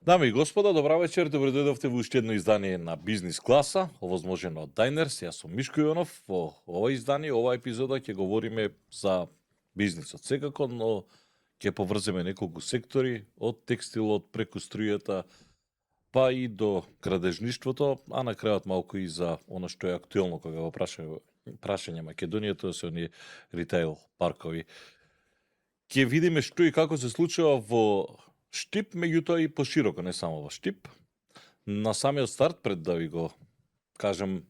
Дами и господа, добра вечер, добре дојдовте во уште едно издание на Бизнис класа, овозможено од Diners. Јас сум Мишко Јонов. Во ова издание, ова епизода ќе говориме за бизнисот секако, но ќе поврземе неколку сектори, од текстилот преку струјата, па и до градежништвото, а на крајот малку и за она што е актуелно кога го прашање Македонија, тоа се оние ритейл паркови. Ќе видиме што и како се случува во Штип, меѓутоа и пошироко, не само во Штип. На самиот старт, пред да ви го кажем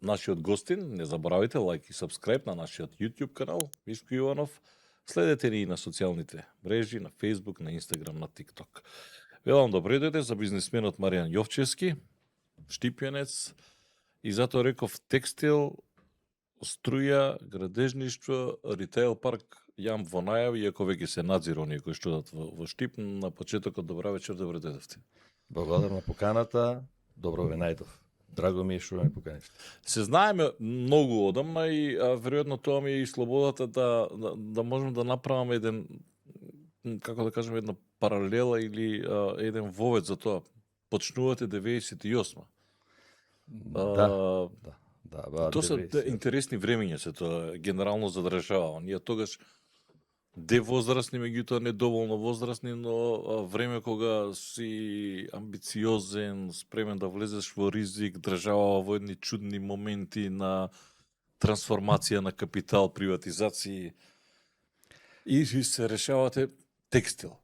нашиот гостин, не заборавајте лайк и сабскрајб на нашиот YouTube канал, Мишко Јованов. Следете ни и на социјалните мрежи, на Facebook, на Instagram, на TikTok. Велам добре дојде за бизнисменот Маријан Јовчевски, штипјанец, и затоа реков текстил, струја, градежништво, ритейл парк, јам во најави, иако веќе се надзира оние кои што дадат во Штип. На почетокот добра вечер, добре дојдовте. Благодарам на поканата, добро ве најдов. Драго ми е што ме поканивте. Се знаеме многу одамна и веројатно тоа ми е и слободата да можеме да направиме еден, како да кажеме, една паралела или еден вовед за тоа. Почнувате 98-ма. Тоа се интересни времиња се тоа генерално за држава. Ние тогаш девозрастни, меѓутоа не доволно возрастни, но време кога си амбициозен, спремен да влезеш во ризик, држава во едни чудни моменти на трансформација на капитал, приватизации, и се решавате текстил.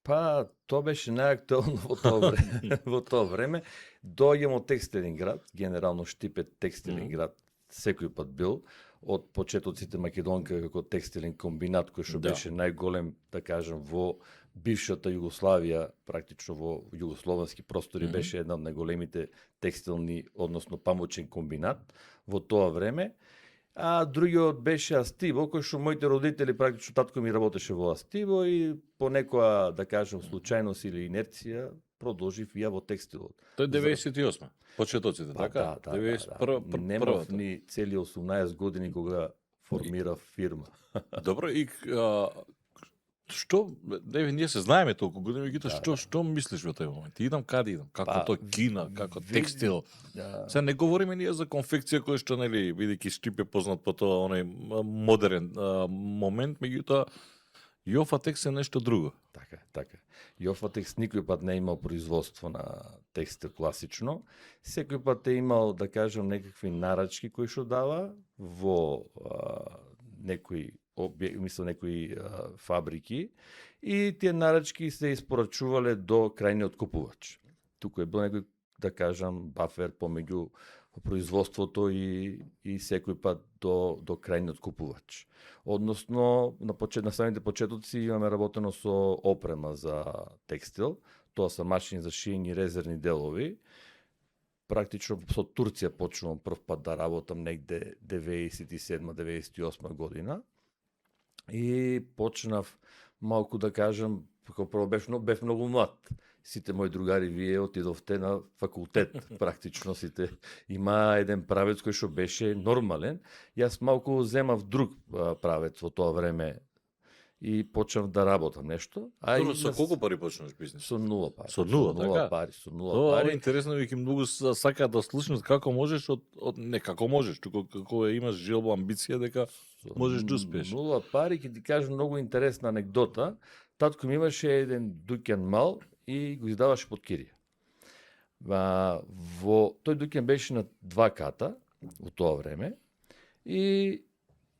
Па, тоа беше најактуелно во тоа време. Во тоа време доаѓам од текстилен град, генерално Штип е текстилен град, секој пат бил, од почетоците Македонка како текстилен комбинат, кој што беше најголем, да кажем, во бившата Југославија, практично во југословенски простори, беше една од најголемите текстилни, односно памучен комбинат во тоа време. А другиот беше Астиво, кој што моите родители, практично татко ми работеше во Астиво и по некоја, да кажем, случајност или инерција, продолжив ја во текстилот. Тоа е 98-ма, почетоците, така? Да. Немав ни цели 18 години кога формирав фирма. Добро, и што, ние се знаеме толку години, меѓутоа што мислиш во тој момент? Идам каде идам? Како тоа Кина, како текстил? Сега не говориме ние за конфекција која што, нели, бидејќи Штип е познат по тоа оној модерен момент, меѓутоа Јофатекс е нешто друго. Така. Јофатекс никој пат не имал производство на текстил класично. Секој пат е имал, да кажем, некакви нарачки кои што дава во некои фабрики, и тие нарачки се испорачувале до крајниот купувач. Туку е бил некој, да кажам, бафер помеѓу производството и секој пат до крајниот купувач. Односно, на самите почетоци имаме работено со опрема за текстил, тоа се машини за шиење и резервни делови. Практично со Турција почнувам прв пат да работам негде 97-98 година. И почнав малку, да кажам, како прво бев многу млад. Сите мои другари, вие отидовте на факултет, практично сите. Има еден правец кој што беше нормален. Јас малку земав друг правец во тоа време и почнав да работам нешто. Со колку пари почнаш бизнес? Со нула пари. Со нула пари. Тоа е интересно, веќе многу сакаат да слушнат како можеш не како можеш, туку како имаш желба, амбиција дека можеш да успееш. Нула пари, ќе ти кажам многу интересна анекдота. Татко ми имаше еден дуќан мал и го издаваше под кирија. Тој дуќан беше на 2 ката во тоа време и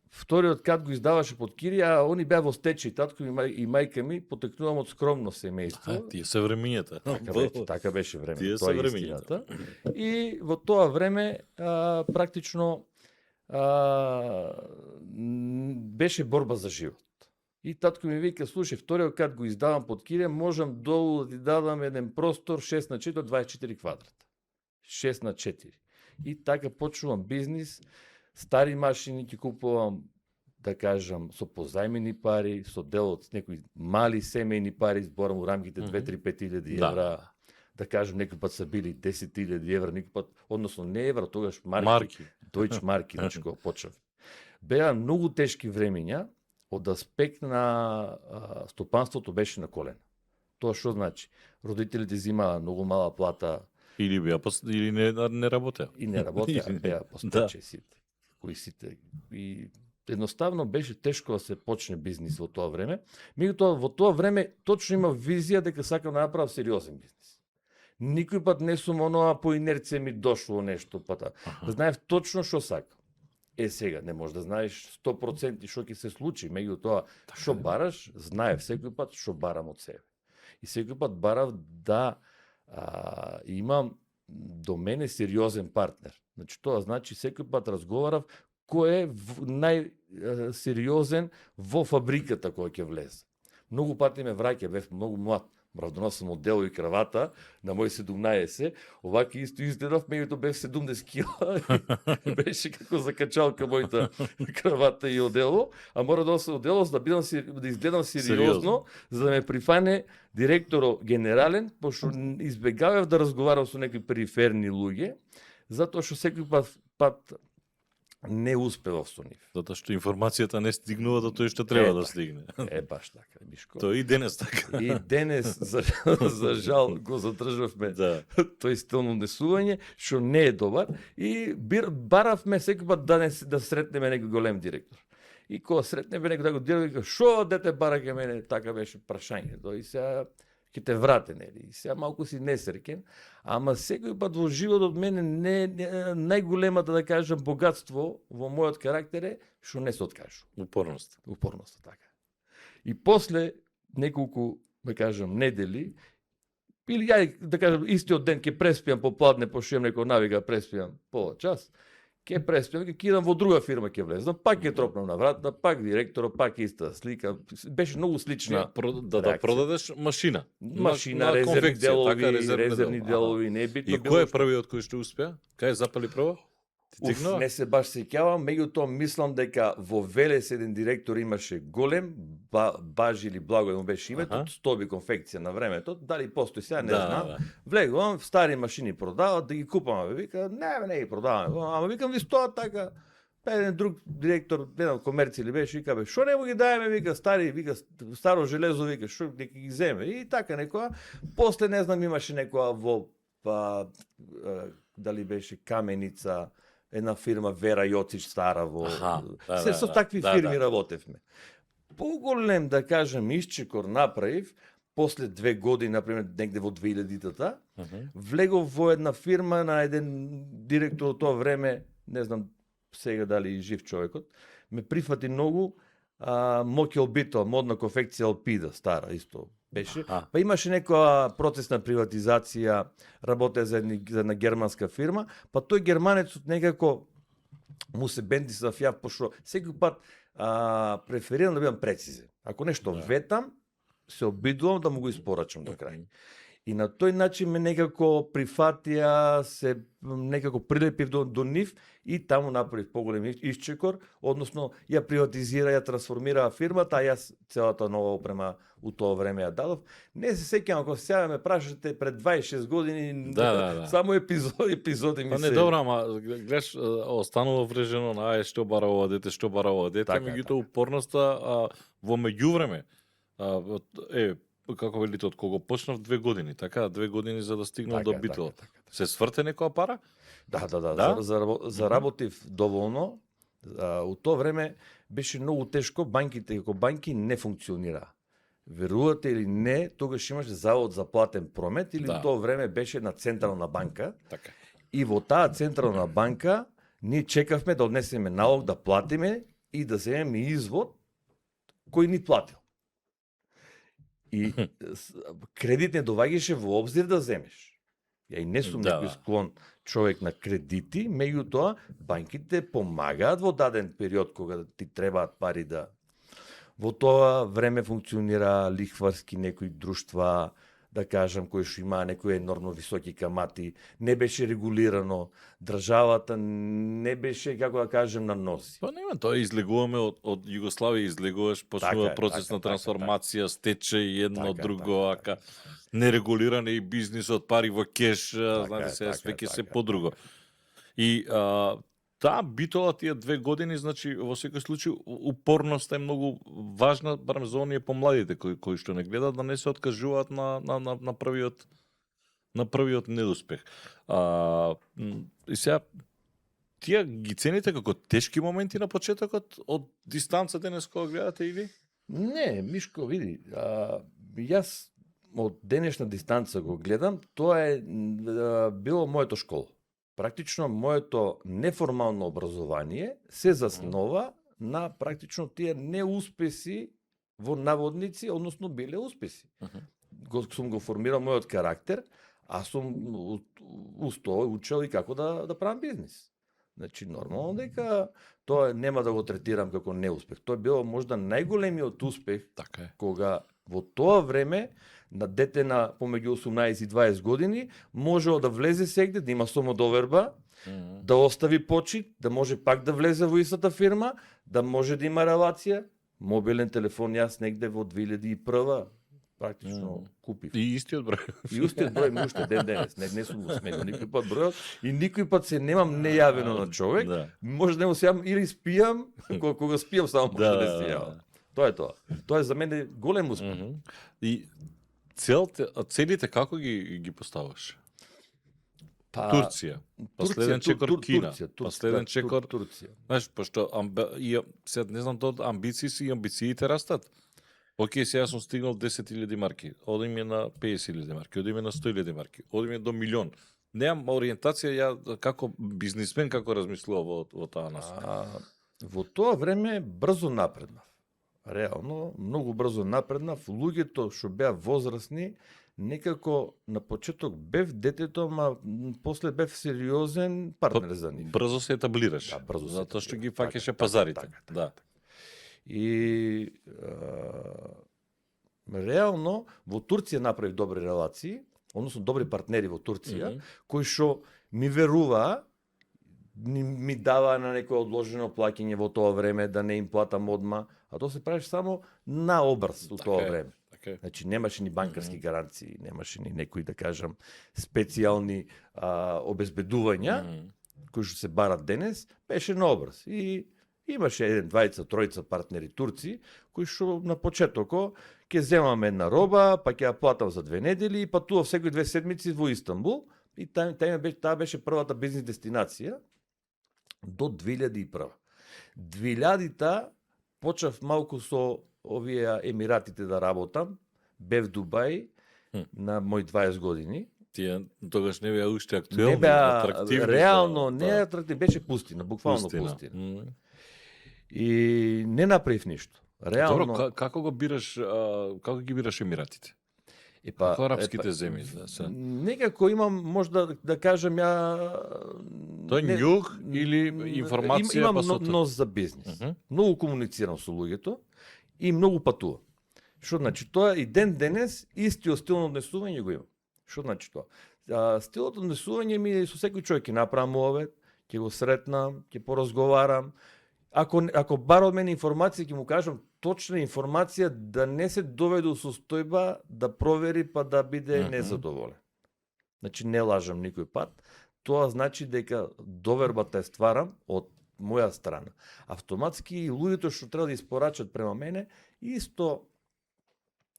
вториот кат го издаваше под кирија, а они беа во стечај. Татко ми и мајка ми потекнувам од скромно семејство. Тие се времињата. Така беше време. Тие се времињата. И во тоа време практично беше борба за живот. И татко ми вика, слушај, вториот кат го издавам под кирија, можам долу да ти дадам еден простор 6x4, 24 квадрата. 6x4. И така почнувам бизнис, стари машини ќе купувам, да кажам, со позајмени пари, со дел од некои мали семејни пари, зборам у рамките 2-3-5 илјади евра. Да кажем, некој пат са били 10.000 евра, некој пат, односно не евра, тогаш марки. Дојч марки, значи кога почнав. Беа многу тешки времиња, од аспект на стопанството беше на колена. Тоа што значи? Родителите земаа многу мала плата Или или не работеа. и не работеа, Или не. беа постаче сите, кои сите. И едноставно беше тешко да се почне бизнис во тоа време. Меѓутоа во тоа време точно има визија дека сакам да направам сериозен бизнис. Никој пат не сум оноа по инерција ми дошло нешто пата. Знаев точно што сакам. Сега не можеш да знаеш 100% што ќе се случи, меѓутоа што бараш, знаев секој пат што барам од себе. И секој пат барав да имам до мене сериозен партнер. Значи тоа значи секој пат разговарав кој е најсериозен во фабриката која ќе влезе. Многу пати ме враќа, бев многу млад. Морав да носам одело и кравата на мој 17, оваки исто изгледав, меѓутоа бев 70 кила, беше како закачалка мојата кравата и одело, а мора да носам одело за да изгледам сериозно, за да ме прифане директоро генерален, пошто избегавав да разговарам со некои периферни луѓе, затоа што секој пат не успевав со нив. Затоа што информацијата не стигнува до тој што треба да стигне. Баш така, Мишко. Тоа и денес така. И денес, за жал, го задржавме тој стил на однесување, што не е добар. И баравме секој пат да сретнеме некој голем директор. И кога сретнеме некој таков директор, шо дете бара ке мене, така беше прашањето. И сега ќе те врате, нели? И сега малку си несреќен, ама секој пат во животот мене најголемата, да кажам, богатство во мојот карактер е што не се откажу. Упорност. Упорноста, така. И после неколку, да кажам, недели, или ја, да кажам, истиот ден ќе преспиам попладне, пошто имам некој навика, преспиам пола час, ќе преспиам, ќе идам во друга фирма, ќе влезам, пак ќе тропнам на врата, пак директорот, пак иста слика. Беше многу слична да продадеш машина. Машина, резервни делови, резервни делови, не е битно. И кој е првиот кој што успеа? Кај запали прво? Не се баш сеќавам, меѓутоа мислам дека во Велес еден директор имаше голем, Бажи или Благој му беше името, Стоби конфекција на времето, дали постои сега, не знам. Влегувам, стари машини продават, да ги купам, вика, не ги продаваме, ама викам, ви стоат така. Еден друг директор, еден комерција или беше, вика, бе, шо не му ги даеме, вика, старо железо, вика, шо нека ги земе. И така некоја, после не знам, имаше некоја во, дали беше Каменица, една фирма Вера Јоцич стара во... Се со такви фирми работевме. Поголем, да кажем, исчекор направив, после 2 години, например, негде во 2000-тата, влегов во една фирма на еден директор од тоа време, не знам сега дали жив човекот, ме прифати многу, Мокел Бито, модна конфекција Алпида, стара исто беше. Па имаше некоја процес на приватизација, работе за една германска фирма, па тој германецот некако му се бендисав ја, пошто секој пат преферирам да бидам прецизен. Ако нешто ветам, се обидувам да му го испорачам до крај. И на тој начин ме некако прифатија, се некако прилепив до нив и таму направив поголем исчекор, односно ја приватизира, ја трансформира фирмата, а јас целата нова опрема у тоа време ја дадов. Не се сеќавам, ако сега ме прашате пред 26 години, само епизоди ми се... Не, добро, ама гледаш, останува врежено на што бара ова дете, меѓутоа упорноста во меѓувреме како велите, од кога почнав 2 години, така, 2 години за да стигнам до Битол. Се сврте некоја пара? Да. Заработив доволно. У тоа време беше многу тешко, банките како банки не функционираа. Верувате или не, тогаш имаше завод за платен промет или тоа време беше на централна банка. Така. И во таа централна банка ние чекавме да однесеме налог, да платиме и да земеме извод кој ни платил. И кредит не доваѓаше во обзир да земеш. Ја и не сум некој склон човек на кредити, меѓутоа банките помагаат во даден период кога ти требаат пари да... Во тоа време функционира лихварски некои друштва, да кажам, кои што имаа некои енормно високи камати, не беше регулирано, државата не беше, како да кажем, на носи. Па нема, тоа излегуваме од Југославија, излегуваш, почнува процес на трансформација, стечај едно друго, нерегулиран и бизнисот, пари во кеш, знаете се, свеќе се подруго. И Да, битола тие 2 години, значи во секој случај упорноста е многу важна, барем за оние помладите кои што не гледаат, да не се откажуваат на првиот неуспех. И сега тие ги цените како тешки моменти на почетокот од дистанца денес кога гледате или? Не, Мишко, види, јас од денешна дистанца го гледам, тоа е било моето школа. Практично моето неформално образование се заснова на практично тие неуспеси во наводници, односно биле успеси. Сум го формирал мојот карактер, а сум уз тоа учел и како да правам бизнис. Значи, нормално дека тоа нема да го третирам како неуспех. Тоа било можда најголемиот успех, Така е. кога во тоа време на дете на помеѓу 18 и 20 години можело да влезе сегде, да има самодоверба, да остави почит, да може пак да влезе во истата фирма, да може да има релација. Мобилен телефон јас негде во 2001 практично купив. И истиот број. И устиот број ми уште ден денес. Не сум го сменил никој пат бројот и никој пат се немам нејавено на човек. Да. Може да му се јавам или спијам, кога спијам само може да се јавам. Тоа е тоа. Тоа е за мене голем успех. И целите како ги поставаш? Па, Турција. Последен чекор Кина. Последен чекор Турција. Знаеш, пошто сега не знам тоа амбициите растат. Океј, сега сум стигнал 10.000 марки. Одиме на 50.000 марки, одиме на 100.000 марки, одиме до милион. Немам ориентација ја како бизнисмен како размислувам во таа насока. Во тоа време брзо напреднав. Реално, многу брзо напреднав. Луѓето што беа возрастни, некако на почеток бев детето, ама после бев сериозен партнер за нив. Брзо се етаблираш. Да, брзо се затоа што ги етаблираш. фаќаше Така, пазарите. така. Да. И реално во Турција направив добри релации, односно добри партнери во Турција, кои што ми веруваа, ми даваа на некој одложено плаќање во тоа време, да не им платам одма, а тоа се правиш само на обрз во тоа време. Така. Значи немаше ни банкарски гаранции, немаше ни некои, да кажам, специјални обезбедувања, кои што се барат денес, беше на обрз. И имаше еден, двајца, тројца партнери турци, кои што на почетоко ќе земаме една роба, па ќе ја платам за 2 недели и патував секои 2 седмици во Истанбул. И таа беше првата бизнес дестинација до 2001. 2000-та почнав малку со овие Емиратите да работам. Бев Дубај на мои 20 години. Тие тогаш не беа уште актуелни, Не беа атрактивни. реално, не атрактивни, беше пустина, буквално пустина. И не направив ништо. Реално. Добро, како го бираш, како ги бираш Емиратите? Како арапските земји? Некако имам, можда да кажам ја... Тој њух или информација имам па со нос за бизнис. Многу комуницирам со луѓето и многу патувам. Што значи тоа и ден денес истиот стил на однесување го имам. Што значи тоа? Стилот на однесување ми со секој човек ќе направам овет, ќе го сретнам, ќе поразговарам. Ако бара од мене информација, ќе му кажам точна информација, да не се доведе до состојба да провери па да биде незадоволен. Значи не лажам никој пат. Тоа значи дека довербата е стварам од моја страна. Автоматски луѓето што треба да испорачат према мене исто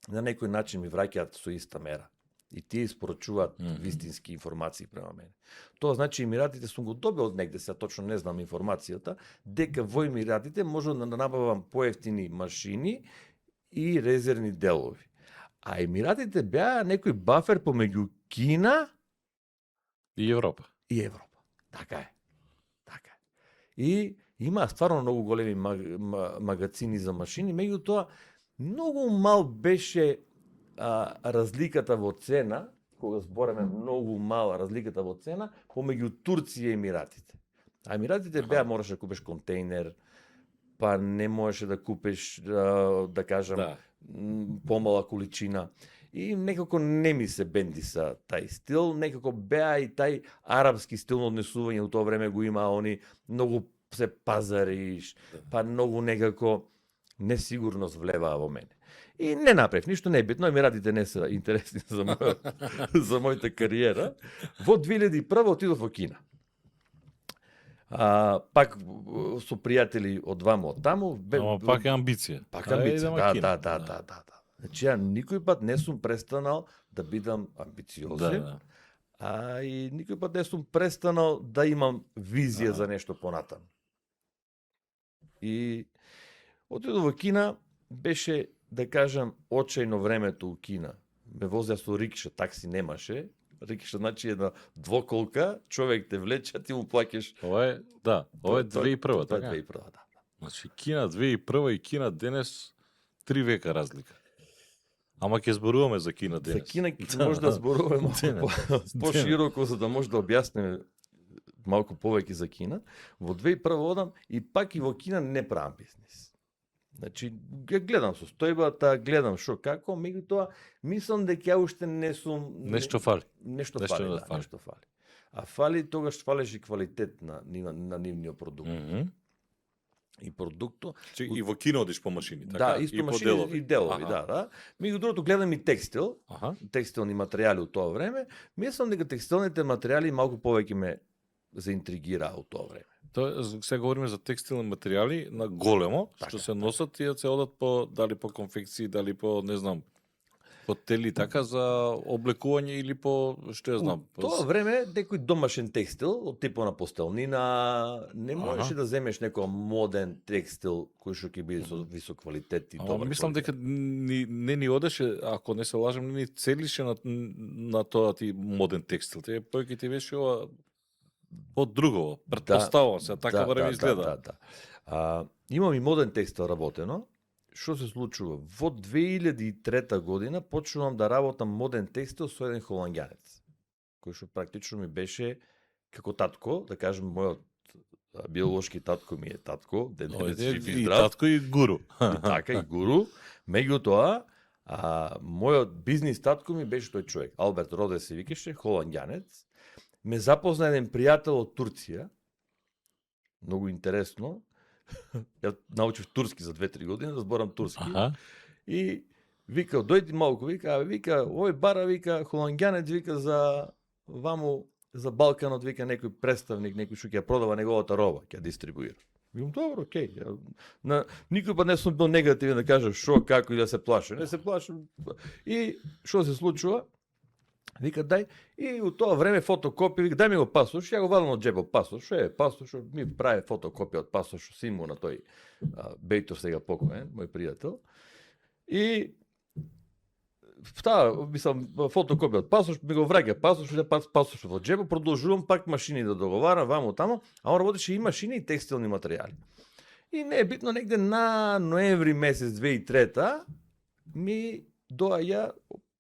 на некој начин ми враќаат со иста мера. И тие испорачуваат вистински информации према мене. Тоа значи Емиратите сум го добил од негде, сега точно не знам информацијата, дека во Емиратите можам да набавам поевтини машини и резервни делови. А Емиратите беа некој бафер помеѓу Кина и Европа. И Европа. Така е. Така е. И има стварно многу големи магазини за машини, меѓутоа многу мал беше разликата во цена, кога збореме многу мала разликата во цена, помеѓу Турција и Емиратите. А Емиратите беа, можеш да купиш контейнер, па не можеше да купиш, да кажам, помала количина. И некако не ми се бендиса тај стил, некако беа и тај арапски стил на однесување во тоа време го има, они многу се пазариш, па многу некако несигурност влеваа во мене. И не направив ништо, не е битно, Емиратите не се интересни за за мојата кариера. Во 2001 отидов во Кина. Пак со пријатели од ваму од таму. Ама пак е амбиција. Пак Ајде, амбиција, идеме да, Кина. да. Значи, ја никој пат не сум престанал да бидам Да, амбициозен, да. а и никој пат не сум престанал да имам визија за нешто понатаму. И отидов во Кина, беше, да кажам, очајно времето у Кина. Ме возеа со рикша, такси немаше. Рикша значи една двоколка, човек те влече, ти му плаќаш. Ова е 2001, Тоа е така? 2001, да. Значи Кина 2001 и Кина денес 3 века разлика. Ама ќе зборуваме за Кина денес. За Кина може да зборуваме малку Денес. пошироко, за да може да објасниме малку повеќе за Кина. Во 2001 одам и пак и во Кина не правам бизнис. Значи, ја гледам состојбата, гледам шо како, меѓутоа мислам дека ја уште не сум Нешто фали. Нешто Нешто фали, да да, фали. нешто фали. А фали тогаш фалеше квалитет на нивниот продукт. И продукто. И во Кина одиш по машини, така? Да, исто и по машини делови. и делови, Аха. да. Меѓу другото гледам и текстил, Аха. текстилни материјали у тоа време. Мислам дека текстилните материјали малку повеќе ме заинтригираа у тоа време. Тоа сега говориме за текстилни материјали на големо, Така, што се носат и се одат по дали по конфекции, дали по не знам по тели така за облекување или по што ја знам. У тоа време некој домашен текстил од типот на постелнина, не Аха. можеше да земеш некој моден текстил кој што ќе биде со висок квалитет и Ама добар. мислам квалитет. дека не ни одеше, ако не се лажам, не ни целише на тоа ти моден текстил. Те повеќе ти беше ова од друго. Претпоставувам се, така барем изгледа. Да. Имам и моден текстил работено. Што се случува? Во 2003 година почнувам да работам моден текстил со еден холанѓанец, кој што практично ми беше како татко, да кажем, мојот биолошки татко ми е татко, денес жив и И здрав. татко и гуру. И така и гуру. Меѓутоа, мојот бизнис татко ми беше тој човек. Алберт Роде се викаше, холанѓанец. Ме запозна еден пријател од Турција. Многу интересно. Ја научив турски за 2-3 години, да зборам турски. Аха. И вика, дојди малку, вика, овој бара, вика, холанѓанец, вика, за ваму, за Балканот, вика, некој представник, некој што ќе ја продава неговата роба, ќе ја дистрибуира. Викам, добро, окей. Никој пат не сум бил негативен да кажам шо, како и да се плашам. Не се плашам. И што се случува? Вика, дај, и у тоа време фотокопија, вика, дај ми го пасош, ја го вадам од джебот пасош, е пасош, ми прави фотокопија од пасош, симу на тој Бејтов сега покоен, мој пријател. И мислам, фотокопија од пасош, ми го враќа пасош, пасош во джебот, продолжувам пак машини да договарам, ваму таму, а он работеше и машини и текстилни материјали. И не е битно, негде на ноември месец 2003 ми доаѓа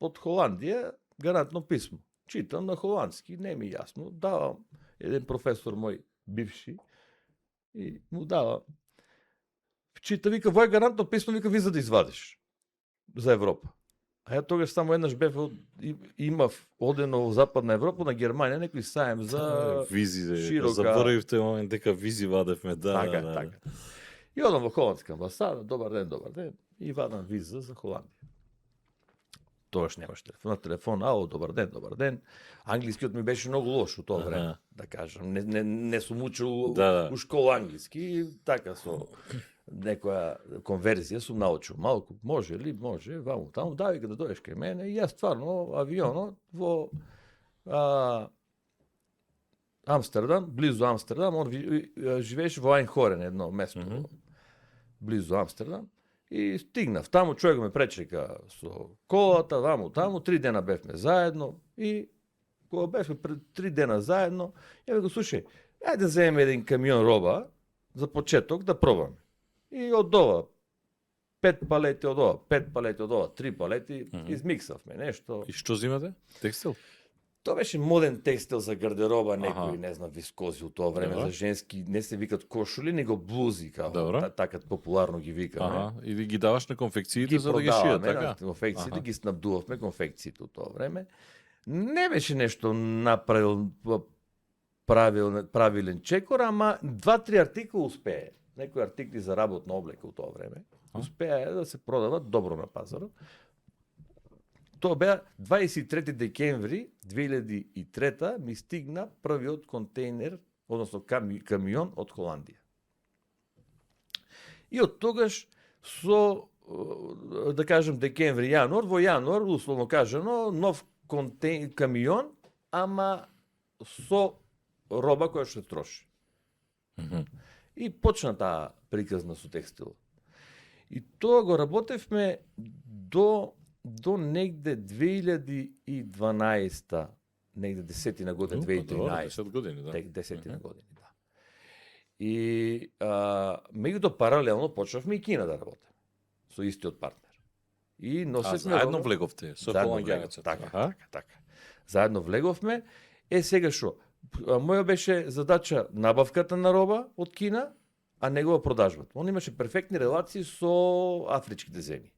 од Холандија гарантно писмо. Читам на холандски, не ми јасно, давам еден професор мој бивши и му дава. Чита, вика, вој гарантно писмо, вика, виза да извадиш за Европа. А ја тогаш само еднаш бев имав одено во Западна Европа на Германија некој саем за визи, широка. заборавивте момент дека визи вадевме, да. Така. И одам во холандска амбасада, добар ден, и вадам виза за Холандија. Тогаш немаш телефон, ало, добар ден. Англискиот ми беше многу лош у тоа време, да кажам. Не сум учил у школа англиски, така со некоја конверзија сум научил малку. Може, ваму таму, да, вика да дојдеш кај мене. И јас стварно авионот во Амстердам, близу Амстердам, он живееше во Ајнхорен, едно место близу Амстердам. И стигнав таму, човек ме пречека со колата, ваму таму, 3 дена бевме заедно и кога бевме 3 дена заедно, ја ми го слушај, ајде да земеме еден камион роба за почеток да пробаме. И од ова 5 палети од ова, 5 палети од ова, 3 палети, измиксавме нешто. И што зимате? Текстил? Тоа беше моден текстил за гардероба, некој, не знам, вискози у тоа време, за женски, не се викат кошули, него блузи, така популарно ги викаме. И ги даваш на конфекциите за да ги шијат, така? Конфекциите, ги снабдувавме конфекциите у тоа време. Не беше нешто направил правилен чекор, ама 2-3 артикла успее. Некои артикли за работна облека у тоа време. Успеа да се продават добро на пазарот. Тоа беа 23 декември 2003 ми стигна првиот контейнер односно камион од Холандија. И од тогаш со, да кажем, декември, јануар, во јануар, условно кажано, нов камион, ама со роба која што се троши. И почна таа приказна со текстил. И тоа го работевме до негде 2012, негде 10-тина година, 2013. 10 години, да. 10-тина години, да. И меѓутоа паралелно почнавме и Кина да работиме со истиот партнер. И носевме заедно влеговте со холанѓанецот. Така. Заедно влеговме. Сега шо? Моја беше задача набавката на роба од Кина, а негова продажбата. Он имаше перфектни релации со афричките земји.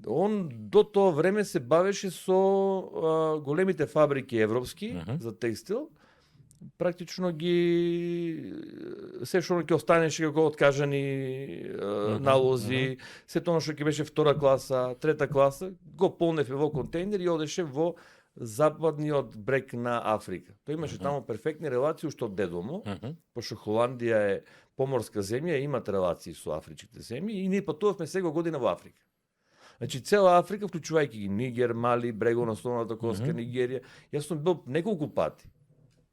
Он до тоа време се бавеше со големите фабрики европски за текстил. Практично ги се што ќе останеше како откажани налози, се тоа што ќе беше втора класа, трета класа, го полневе во контейнер и одеше во западниот брег на Африка. Тој имаше таму перфектни релации уште од дедомо, пошто Холандија е поморска земја, имат релации со афричките земји и ние патувавме сега година во Африка. Значи цела Африка, вклучувајќи ги Нигер, Мали, брегот на Слоновата коска, Нигерија. Јас сум бил неколку пати.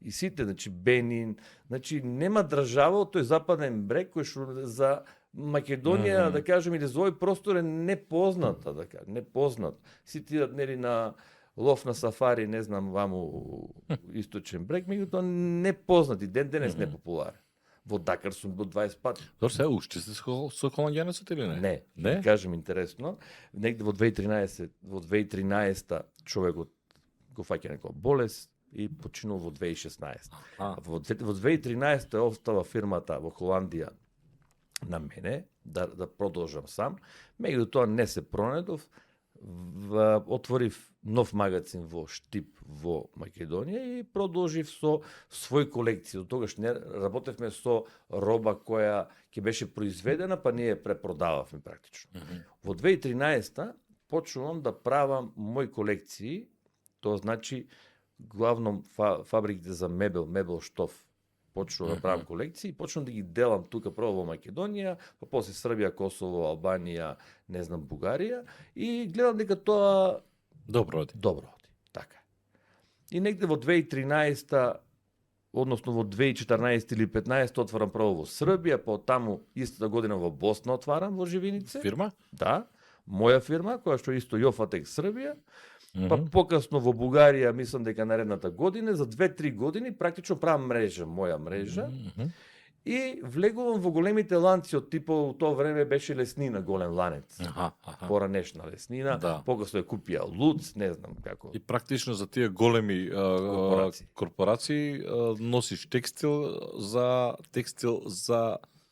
И сите, значи Бенин, значи нема држава од тој западен брег кој што за Македонија, да кажем, или за овој простор е непозната, да кажем, непознат. Сите идат нели на лов на сафари, не знам, ваму источен брег, меѓутоа непознати, ден денес непопуларен. Во Дакар сум бил 20 пати. Добро, сега уште сте со холанѓанецот или не? Не, кажем интересно, негде во 2013 човекот го фаќа некоја болест и починул во 2016. Во 2013 остава фирмата во Холандија на мене да продолжам сам, меѓутоа не се пронедов. Отворив нов магазин во Штип во Македонија и продолжив со свој колекција. До тогаш не работевме со роба која ќе беше произведена, па ние препродававме практично. Во 2013 почнувам да правам мои колекции, тоа значи главно фабриките за мебел штоф. Почнувам да правам колекции и почнувам да ги делам тука прво во Македонија, па после Србија, Косово, Албанија, не знам, Бугарија и гледам дека тоа добро оди. Така. И негде во 2013, односно во 2014 или 2015 отварам прво во Србија, па таму истата година во Босна отварам во Живинице. Фирма? Да, моја фирма, која што исто Јофатек Србија. Па покасно во Бугарија, мислам дека наредната година, за 2-3 години практично правам мрежа, моја мрежа. И влегувам во големите ланци од типо, тоа време беше Леснина, голем ланец. Поранешна Леснина, покасно ја купија Луц, не знам како. И практично за тие големи корпорации носиш текстил за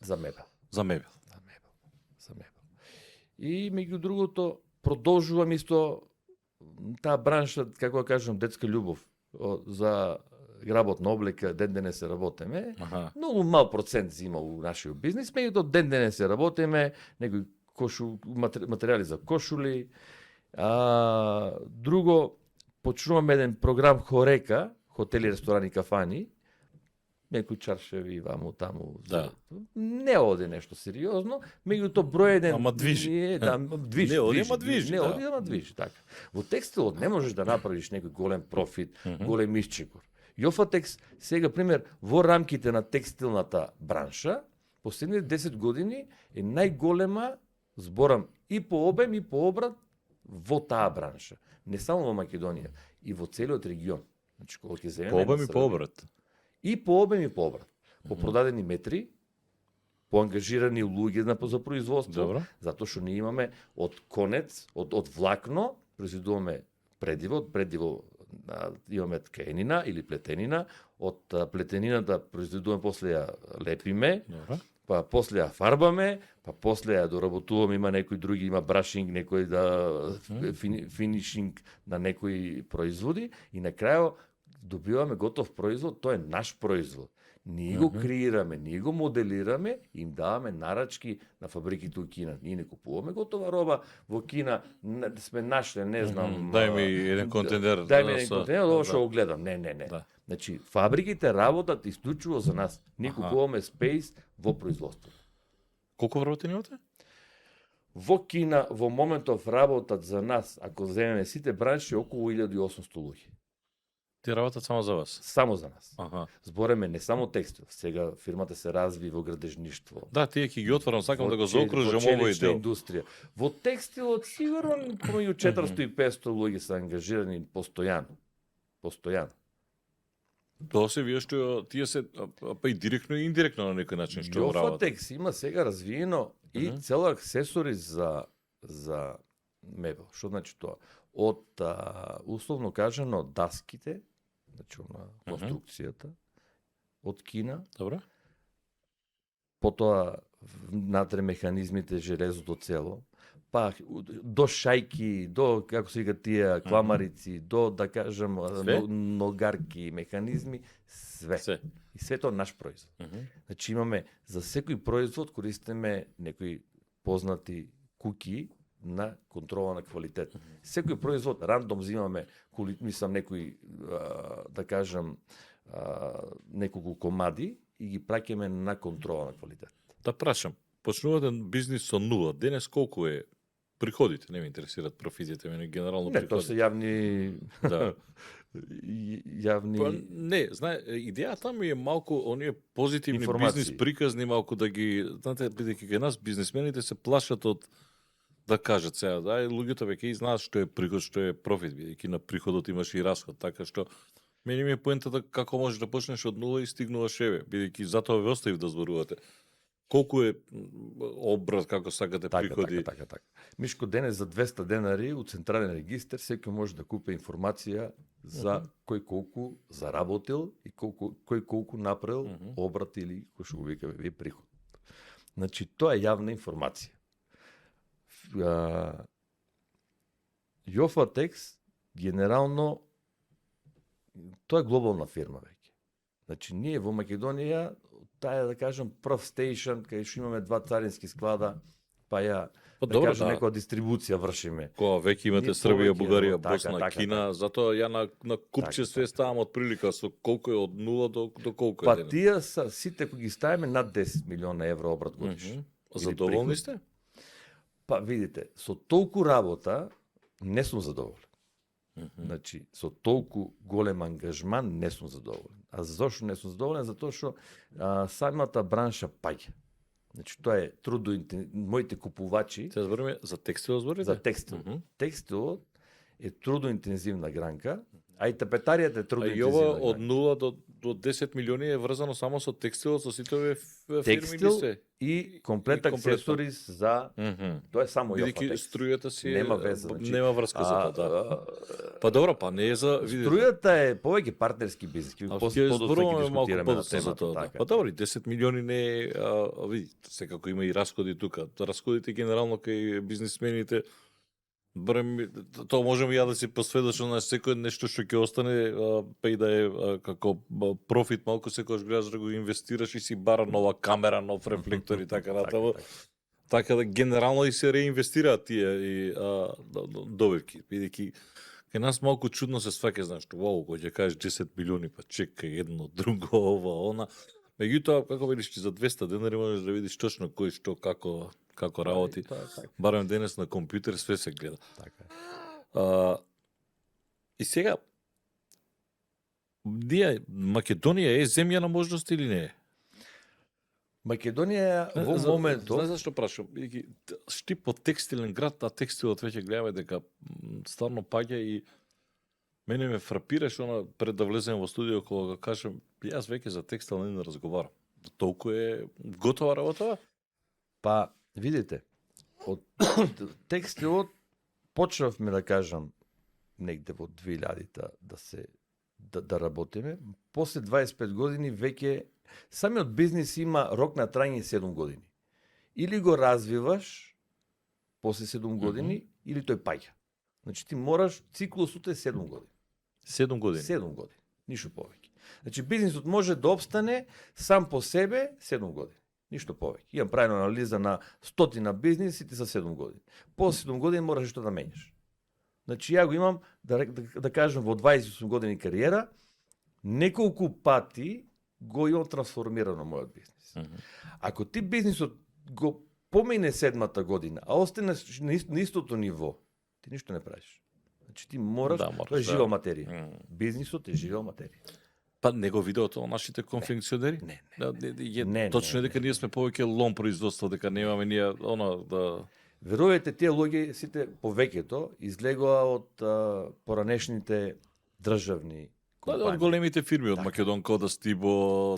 мебел. За мебел. И меѓу другото продолжувам исто таа бранша, како да кажам, детска љубов за работна облека, ден денес се работиме. Многу мал процент зима у нашиот бизнис, меѓутоа ден денес се работиме, некои материјали за кошули. Друго, почнуваме еден програм Хорека, хотели, ресторани, кафани, некои чаршеви ваму таму. Да. Не оди нешто сериозно, меѓутоа број еден. Ама движи. Движи. Не оди, ама движи. Не оди, ама движи, така. Во текстилот не можеш да направиш некој голем профит, голем исчекор. Јофатекс, сега пример, во рамките на текстилната бранша, последните 10 години е најголема, зборам, и по обем и по обрат во таа бранша. Не само во Македонија, и во целиот регион. Значи, кога ќе земеме по обем и по обрат. И по обем и по обрат. По продадени метри, по ангажирани луѓе за производство, затоа што ние имаме од конец, од влакно, произведуваме предиво, имаме тканина или плетенина, од плетенината произведуваме, после ја лепиме, па после ја фарбаме, па после ја доработуваме, има некои други, има брашинг, некои финишинг на некои производи и на крајот добиваме готов производ, тоа е наш производ. Ние го креираме, ние го моделираме, им даваме нарачки на фабриките у Кина. Ние не купуваме готова роба во Кина, сме нашле, не знам... Дај ми еден контейнер. Дај ми еден контейнер, ова што го гледам. Не. Да. Значи, фабриките работат исклучиво за нас. Ние купуваме спејс во производство. Колку вработени имате? Во Кина, во моментов работат за нас, ако земеме сите бранши, околу 1800 луѓе. Ти работат само за вас? Само за нас. Аха. Збореме не само текстил, сега фирмата се разви во градежништво. Да, тие ќе ги отворам, сакам да го Во заокружам овој челична дел. индустрија. Во текстилот сигурно помеѓу 400 и 500 луѓе се ангажирани постојано. Постојано. Тоа се вие што тие се па и директно и индиректно на некој начин што работат. Јофатекс има сега развиено и цела аксесори за мебел. Што значи тоа? Од условно кажано даските, значи на конструкцијата од Кина, Добро? потоа внатре механизмите, железото цело, па до шајки, до, како се вика тие, кламарици, до, да кажам, ногарки, механизми, све. Се. И све тоа наш производ. Значи имаме, за секој производ користиме некои познати куки на контрола на квалитет. Секој производ рандом взимаме, мислам некои, да кажам, неколку комади и ги праќаме на контрола на квалитет. Да прашам, почнувате бизнис со нула. Денес колку е приходите? Не ме интересираат профитите, мене генерално Не, приходите. тоа се јавни... Да. јавни... Па, не, знае, идејата ми е малку оние позитивни Информации. бизнис приказни малку да ги, знаете, бидејќи кај нас бизнисмените се плашат од да кажат сега, да, луѓето веќе и знаат што е приход, што е профит, бидејќи на приходот имаш и расход, така што мене ми е поентата како можеш да почнеш од нула и стигнуваш еве, бидејќи затоа ве оставив да зборувате. Колку е обрат, како сакате приходи? Така. Мишко, денес за 200 денари у централен регистер секој може да купи информација за кој колку заработил и кој колку направил обрат или кој што го викаме вие приход. Значи тоа е јавна информација. Јофатекс генерално тоа е глобална фирма веќе. Значи ние во Македонија таа да кажам прв стејшн кај што имаме 2 царински склада, па ја да кажам некоја дистрибуција вршиме. Кога веќе имате Ние Србија, повеќе, Бугарија, така, Босна, така, Кина, затоа ја на купче све ставам од прилика со колку е од нула до колку е Па денес. тие са сите кои ги ставиме над 10 милиона евро обрат годишно. Задоволни сте? Па видите, со толку работа не сум задоволен. Значи, со толку голем ангажман не сум задоволен. А зошто не сум задоволен? Затоа што самата бранша паѓа. Значи, тоа е моите купувачи Се збориме за текстил, зборите? за текстил. Текстилот е трудоинтензивна гранка, а и тапетаријата е А и трудоинтензивна ова од гранка. 0 до 10 милиони е врзано само со текстилот, со сите овие фирми Текстил или се? и комплет И комплетно. аксесорис за... Тоа е само Бидејќи Јофатекс. струјата си Нема веза, значи, нема врска за тоа, да. Па добро, па не е за видите. Струјата е повеќе партнерски бизнис. А После ќе подоцна ќе зборуваме малку дискутираме на подоцна за темата. тоа. Да. Така. Па добро, 10 милиони не е, види, секако има и расходи тука. Расходите генерално кај бизнисмените, барем тоа можам и ја да си посведочам на секој нешто што ќе остане, па и да е како профит малку секогаш гледаш да го инвестираш и си бара нова камера, нов рефлектор и така натаму. Така да генерално и се реинвестираат тие и добивки, бидејќи кај нас малку чудно се сваќа, знаеш, што вау, кога ќе кажеш 10 милиони, па чекај едно, друго, ова, она. Меѓутоа, како видиш, за 200 денари можеш да видиш точно кој што како работи. Тоа е така. Барем денес на компјутер све се гледа. Така. И сега, Македонија е земја на можности или не е? Македонија во моментот Знаеш зашто прашам? Штипот текстилен град, а текстилот веќе гледаме дека стварно паѓа и мене ме фрапираш она пред да влезем во студио кога кажам јас веќе за текстил не разговарам. Толку е готова работа? па видите, од текстилот почнавме да кажам негде во 2000-та да работиме. После 25 години веќе самиот бизнис има рок на трајање 7 години. Или го развиваш после 7 години, или тој паѓа. Значи ти мораш, циклусот е 7 години. 7 години. 7 години, ништо повеќе. Значи, бизнисот може да обстане сам по себе 7 години. Ништо повеќе. Имам правена анализа на стотина бизнисите за 7 години. По 7 години мораш што да менјаш. Значи, ја го имам, да кажем, во 28 години кариера, неколку пати го имам трансформирано мојот бизнис. Ако ти бизнисот го помине 7-та година, а останеш на истото ниво, ти ништо не правиш. Значи, ти мораш, тоа е жива материја. Бизнисот е жива материја. Па не го видео тоа нашите конфекционери? Не. Точно е дека ние сме повеќе лом производство, дека немаме ние да... Верувате, тие луѓе сите повеќето излегоа од поранешните државни компании. Од големите фирми, од Македонка, од Астибо,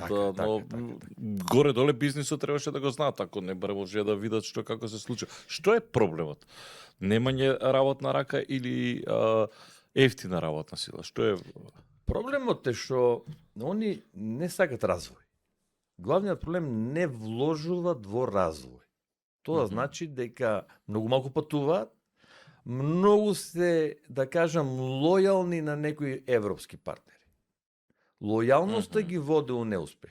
горе-доле бизнисот требаше да го знаат, ако не барем може да видат што како се случува. Што е проблемот? Немање работна рака или ефтина работна сила? Што е... Проблемот е што они не сакат развој. Главниот проблем не вложуваат во развој. Тоа значи дека многу малку патуваат, многу се, да кажам, лојални на некои европски партнери. Лојалноста ги води у неуспех.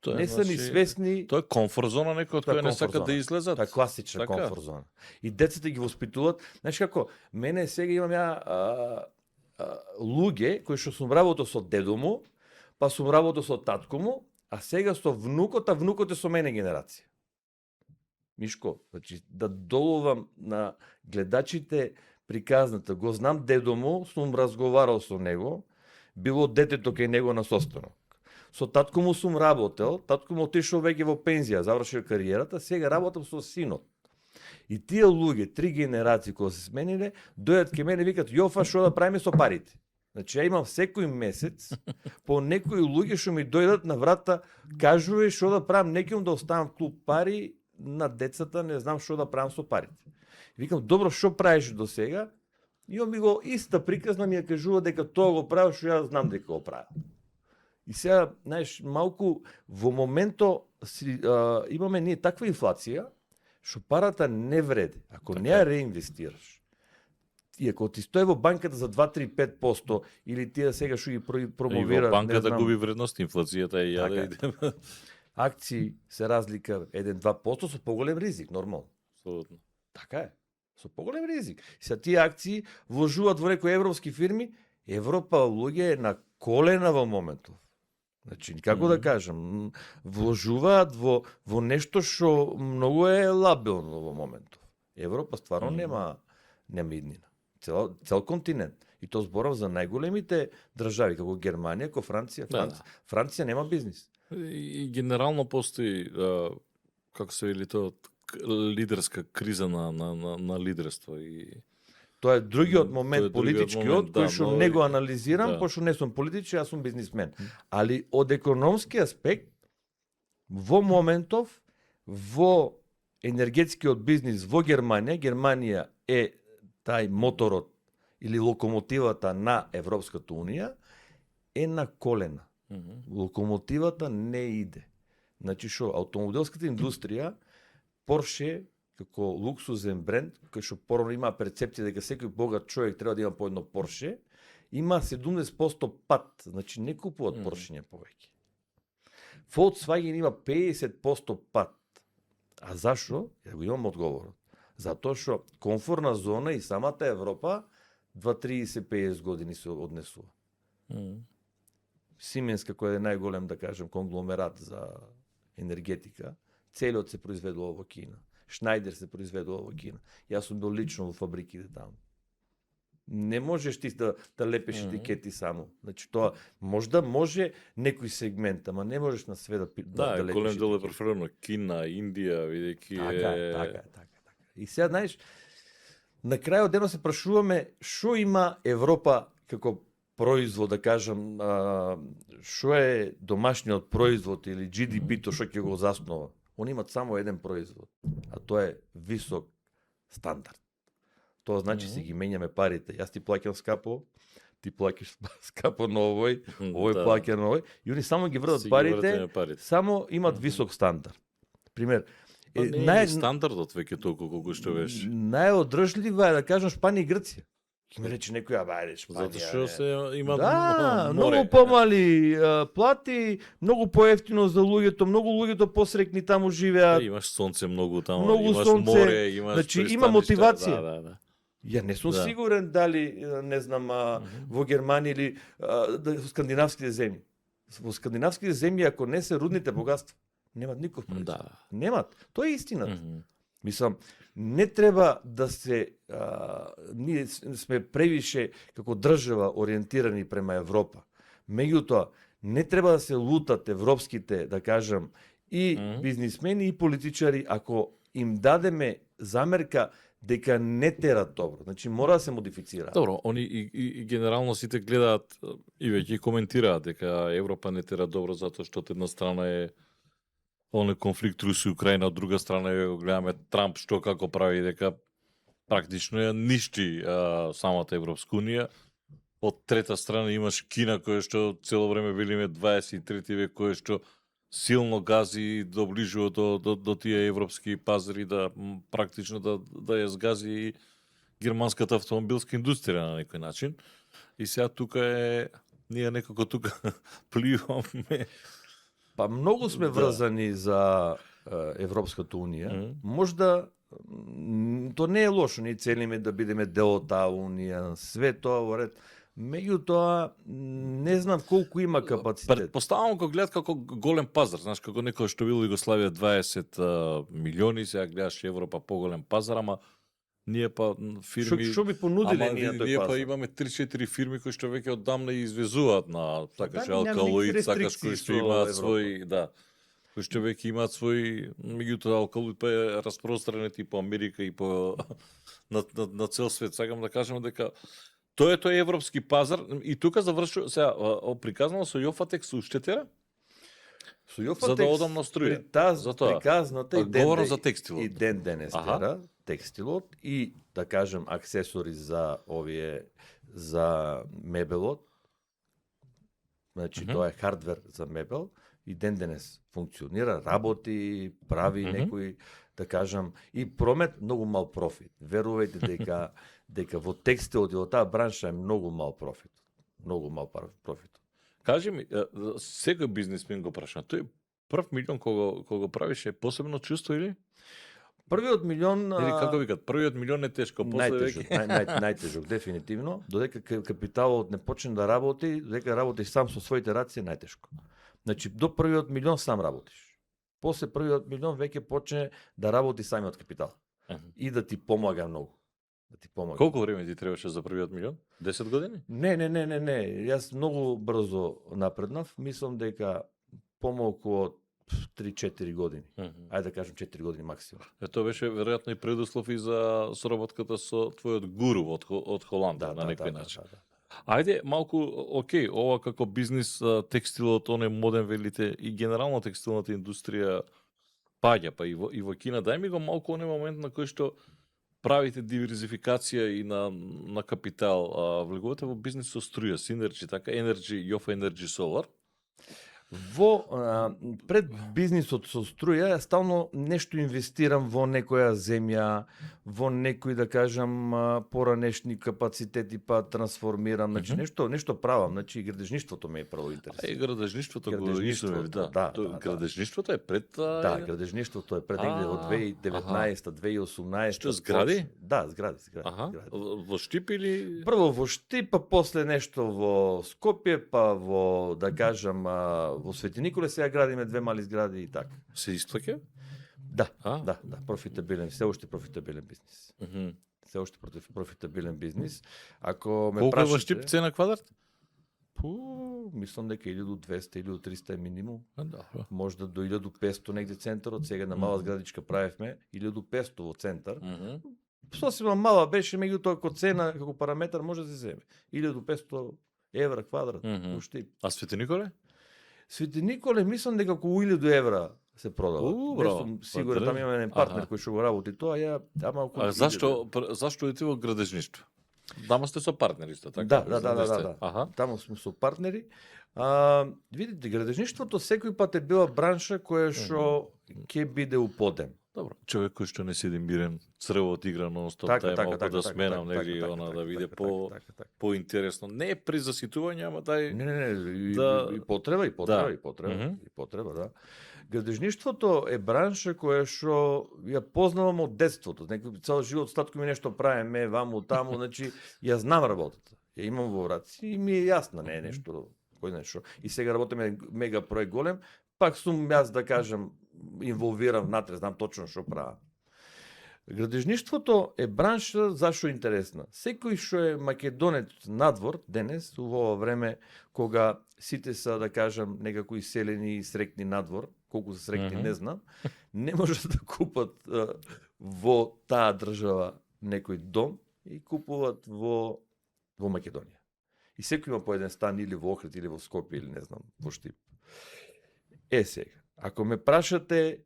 Тоа не се ни свесни... Тоа е комфорт зона, некој од која не сакат да излезат. Тоа е класична комфорт зона. И децата ги воспитуваат. Знаеш како, мене сега имам луѓе кои што сум работел со дедо му, па сум работел со татко му, а сега со внукот, а внукот е со мене генерација. Мишко, значи да долувам на гледачите приказната, го знам дедо му, сум разговарал со него, било детето кај него на состанок. Со татко му сум работел, татко му отишол веќе во пензија, завршил кариерата, сега работам со синот. И тие луѓе, 3 генерации кои се смениле, дојдат ке мене и викат: "Јофа, што да правиме со парите?" Значи ја имам секој месец по некои луѓе што ми дојдат на врата, кажувај што да правам, некојум да оставам клуб пари на децата, не знам што да правам со парите. Викам: "Добро, што правиш до сега?" И он ми го иста приказна ми ја кажува дека тоа го правиш, што ја знам дека го правам. И сега, знаеш, малку во моментот имаме ние таква инфлација што парата не вреди. Ако не ја реинвестираш, и ако ти стои во банката за 2-3-5% или тие сега што ги промовира, и во банката губи вредност, инфлацијата е јаде. Акции се разлика 1-2% со поголем ризик, нормално. Абсолютно. Така е. Со поголем ризик. И са тие акции вложуваат во некои европски фирми, Европа луѓе е на колена во моментов. Значи, како да кажам, вложуваат во нешто што многу е лабилно во моментов. Европа стварно нема иднина. Цел континент. И тоа зборам за најголемите држави, како Германија, како Франција. Франција нема бизнис. И генерално постои, како се вели тоа, лидерска криза на лидерство. И... Тоа е другиот момент, политичкиот, кој што не го анализирам, пошто не сум политичар, јас сум бизнисмен. Али од економски аспект, во моментов, во енергетскиот бизнис во Германија е тај моторот или локомотивата на Европската Унија, е на колена. Локомотивата не иде. Значи што автомобилската индустрија, Порше како луксузен бренд, кој што порано има перцепција дека секој богат човек треба да има по едно Порше, има 70% пат, значи не купуваат Поршења повеќе. Volkswagen има 50% пат. А зашо? Ја го имам одговорот. Затоа што комфортна зона и самата Европа 2-30-50 години се однесува. Siemens, како е најголем, да кажем, конгломерат за енергетика, целиот се произведува во Кина. Шнајдер се произведува во Кина. Јас сум бил лично во фабриките таму. Не можеш ти да лепеш етикети само. Значи тоа може некој сегмент, ама не можеш на све да лепеш етикети. Да, голем дел е преферирано Кина, Индија, видејќи Така. И сега, знаеш, на крајот денот се прашуваме што има Европа како производ, да кажам, што е домашниот производ или GDP-то што ќе го заснова. Они имат само еден производ, а тоа е висок стандард. Тоа значи се ги менјаме парите. Јас ти плаќам скапо, ти плаќаш скапо на овој плаќа на овој, и они само ги врдат парите, само имат висок стандард. Пример, стандардот веќе толку колку што беше. Најодржлива е, да кажам, Шпанија и Грција. Ќе ме рече некој, ајде, Шпанија. Затоа што се има Да, море. многу помали плати, многу поевтино за луѓето, многу луѓето посрекни таму живеат. Имаш сонце многу таму, Многу имаш сонце, море, имаш значи, има пристаништа, мотивација. Да. Ја не сум Да. сигурен дали, не знам, во Германија или во скандинавските земји. Во скандинавските земји, ако не се рудните богатства, немат никаков производ. Да. Немат. Тоа е истината. Мгм. Мислам, не треба да се ние сме превише како држава ориентирани према Европа. Меѓутоа, не треба да се лутат европските, да кажам, и бизнисмени и политичари ако им дадеме замерка дека не терат добро. Значи мора да се модифицира. Добро, они и генерално сите гледаат и веќе коментираат дека Европа не тера добро затоа што од една страна е оној конфликт Русија Украина, од друга страна го гледаме Трамп што како прави дека практично ја ништи самата Европска унија. Од трета страна имаш Кина која што цело време велиме 23 век која што силно гази доближува до тие европски пазари да практично да ја згази и германската автомобилска индустрија на некој начин. И сега тука е ние некако тука пливаме. Па многу сме Да. врзани за Европската унија. Можда то не е лошо, ние целиме да бидеме дел од таа унија, све тоа во ред. Меѓутоа, не знам колку има капацитет. Предпоставам кога гледат како голем пазар, знаеш како некој што бил Југославија 20 милиони, сега гледаш Европа поголем пазар, ама ние па фирми Што би понудиле ама ние тој ние па пазар? имаме 3-4 фирми кои што веќе одамна извезуваат на сакаш Да, нема алкалоид, никакви сакаш рестрикции кои што со имаат Европа. свој, да, кои што веќе имаат свој, меѓутоа алкалоид па е распространет и по Америка и по на цел свет. Сакам да кажам дека тој европски пазар и тука завршува сега приказано со Јофатекс уште тера? Со Јофатекс, За да одам на струја. За тоа. Приказната и Говорам ден, за текстилот. И ден денес Аха. тера, текстилот и, да кажем, аксесори за овие, за мебелот. Значи, тоа е хардвер за мебел и ден денес функционира, работи, прави некои, да кажам, и промет многу мал профит. Верувајте дека во текстилот и во таа бранша е многу мал профит. Многу мал профит. Кажи ми, секој бизнисмен го праша, тој прв милион кога го правише посебно чувство или? Првиот милион Или како викат, првиот милион е тешко, после најтежок, веќе најтежок, дефинитивно. Додека капиталот не почне да работи, додека работиш сам со своите раци е најтешко. Значи, до првиот милион сам работиш. После првиот милион веќе почне да работи самиот капитал. И да ти помага многу. Да ти помага. Колку време ти требаше за првиот милион? 10 години? Не. Јас многу брзо напреднав. Мислам дека помалку од 3-4 години. Ајде да кажем 4 години максимум. Тоа беше веројатно и предуслов и за соработката со твојот гуру од Холанда на некој начин. Ајде малку, окей, ова како бизнис, текстилот, оној моден велите и генерално текстилната индустрија паѓа, па и во Кина. Дај ми го малку оној момент на кој што правите диверзификација и на капитал. Влегувате во бизнис со струја, Synergy, така, Energy, Jofa Energy Solar. Во пред бизнисот со струја, ја стално нешто инвестирам во некоја земја, во некои, да кажам, поранешни капацитети, па трансформирам, значи нешто правам, значи градежништвото ме е прво интересно. Градежништвото го изумев, да. Градежништвото е пред... Да, градежништвото е пред негде од 2019, 2018. Што, згради? Да, згради. Во Штип или... Прво во Штип, па после нешто во Скопје, па во, да кажам, во Свети Николе сега градиме 2 мали згради и така. Се исплаќа? Да, профитабилен, се уште профитабилен бизнис. Се уште профитабилен бизнис. Ако ме колку прашате... е во Штип цена квадрат? Мислам дека 1200 или 1300 е минимум. Да. Можда до 1500 негде центарот, сега на мала зградичка правевме 1500 во центар. Сосема мала беше, меѓутоа како цена, како параметар може да се земе. 1500 евра квадрат во Штип. А Свети Николе? Свети Николе, мислам дека околу 1000 евра се продава. Не сум сигурен, там има еден партнер кој што го работи тоа, ама околу. А зашто идете во градежништво? Тама сте со партнери исто така? Да. Таму сме со партнери. Видите, градежништвото секој пат е била бранша која што ќе биде у подем. Добро, човек кој што не седи мирен, црвот игра нон-стоп, Така, дај така, малку така, да така, сменам така, негде така, она така, да биде така. поинтересно. Не е презаситување, ама дај Не, да- и потреба, Мгм. да. Градежништвото е бранша која што ја познавам од детството. Некој цел живот татко ми нешто правиме, ваму, таму, значи ја знам работата. Ја имам во враци и ми е јасна, не е нешто кој знае што. И сега работиме мега проект голем, пак сум јас да кажам инволвиран внатре, знам точно што правам. Градежништвото е бранша зашо е интересна. Секој што е македонец надвор денес, во ова време кога сите се, да кажам, некако иселени и срекни надвор, колку се срекни Мгм. не знам, не можат да купат во таа држава некој дом и купуваат во Македонија. И секој има по еден стан или во Охрид или во Скопје или не знам, во Штип. Сега, ако ме прашате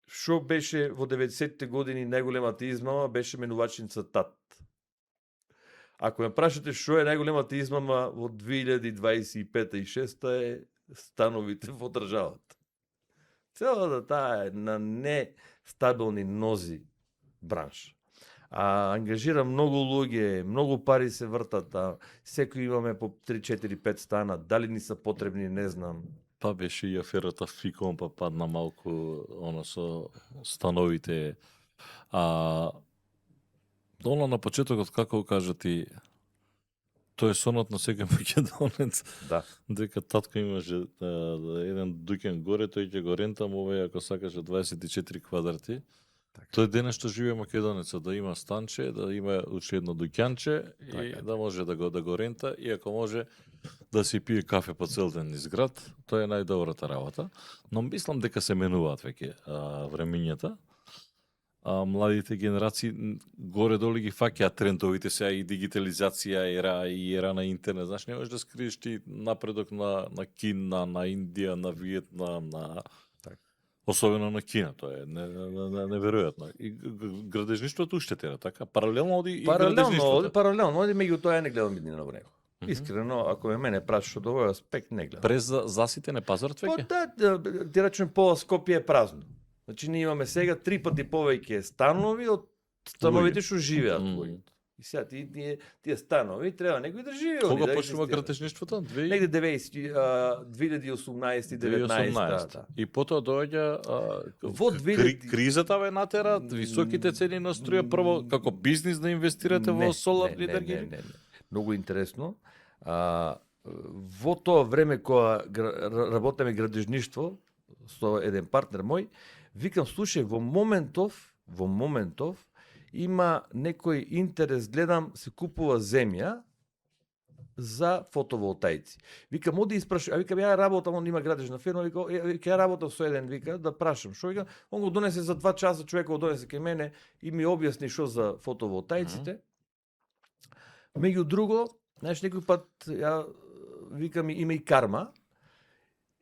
што беше во 90-те години најголемата измама, беше менувачница ТАТ. Ако ме прашате што е најголемата измама во 2025 и 6 е становите во државата. Целата таа е на нестабилни нози бранша. А ангажира многу луѓе, многу пари се вртат, секој имаме по 3, 4, 5 стана, дали ни се потребни, не знам. Па беше и аферата Фикон, па падна малку оно со становите. Оно на почетокот, како кажа ти, тој е сонот на секој македонец, Да. дека татко имаше еден дуќан горе, тој ќе го рентам, овој ако сакаше 24 квадрати. Тој денес што живее македонецот, да има станче, да има уште едно дуќанче и Така. да може да го рента, и ако може да си пие кафе по цел ден низ град, тоа е најдобрата работа. Но мислам дека се менуваат веќе времињата. Младите генерации горе-долу ги фаќаат трендовите сега и дигитализација, ера на интернет. Знаеш, не можеш да скриеш ти напредок на Кина, на Индија, на Виетнам, особено на Кина, тоа е неверојатно. И градежништвото уште тера, така? Паралелно оди и градежништвото. Паралелно оди, меѓутоа ја не гледам иднина во него. Искрено, ако мене прашаш од овој аспект, не гледам. През заситен е пазарот веќе? Ти речем по Скопје е празно. Значи ние имаме сега 3 пати повеќе станови од становите што живеат луѓето. И сега тие станови треба некој да живее. Кога почнува градежништвото? Негде 2018-19. И потоа доаѓа Во 2000 кризата ве натера, високите цени на струја, прво како бизнис да инвестирате во соларни енергии? Не. Многу интересно. Во тоа време кога работеме градежништво со еден партнер мој, викам, слушај, во моментов има некој интерес, гледам, се купува земја за фотоволтаици. Викам, оди испрашам, викам, ја работам, он има градежна фирма, викам, ја работам со еден, вика, да прашам, што вика, он го донесе за 2 часа, човекот го донесе кај мене и ми објасни што за фотоволтаиците. Меѓу друго, знаеш, некој пат, ја викам, има и карма.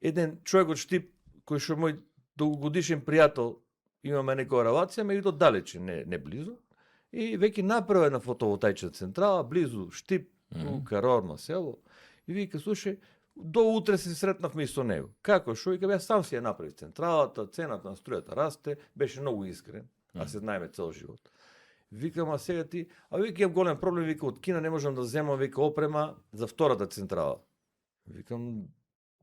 Еден човек од Штип, кој што мој долгогодишен пријател, имаме некоја релација, меѓутоа далече, не близу. И веќе направи една фотоволтаична централа, близу Штип, Карорно село. И вика, слушај, до утре се сретнавме и со него. Како, шо? Вика, ја сам си ја направи централата, цената на струјата расте, беше многу искрен, а се знаеме цел живот. Викам, а сега ти, вика, имам голем проблем, вика, од Кина не можам да земам, вика, опрема за втората централа. Викам,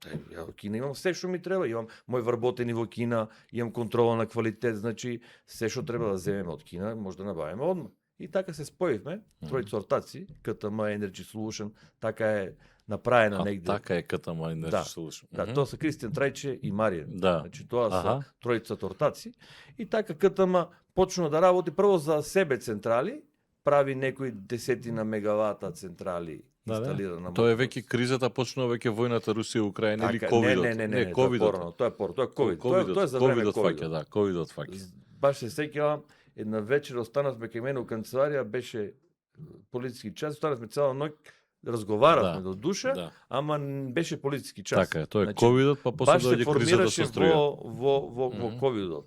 ја во Кина имам се што ми треба, имам мој вработени во Кина, имам контрола на квалитет, значи се што треба да земеме од Кина, може да набавиме одма. И така се споивме, тројца ортаци, KTM Energy Solution, така е направена негде. Така е KTM Energy Solution. Да, тоа се Кристијан Трајче и Маријан. Да. Значи тоа се тројцата ортаци. И така KTM почна да работи прво за себе централи, прави некои десетина мегавата централи инсталирана. Тоа е веќе кризата почнува, веќе војната Русија-Украина или ковидот. Не, ковидот. Тоа е ковид. Тоа е за време ковидот. Да, ковидот фаќа. Баш се сеќавам, една вечер останавме кај мене у канцеларија, беше полициски час, останавме цела ноќ, разговаравме до душа, ама беше полициски час. Така е, тоа е ковидот, па после доаѓа кризата со струја. Во ковидот.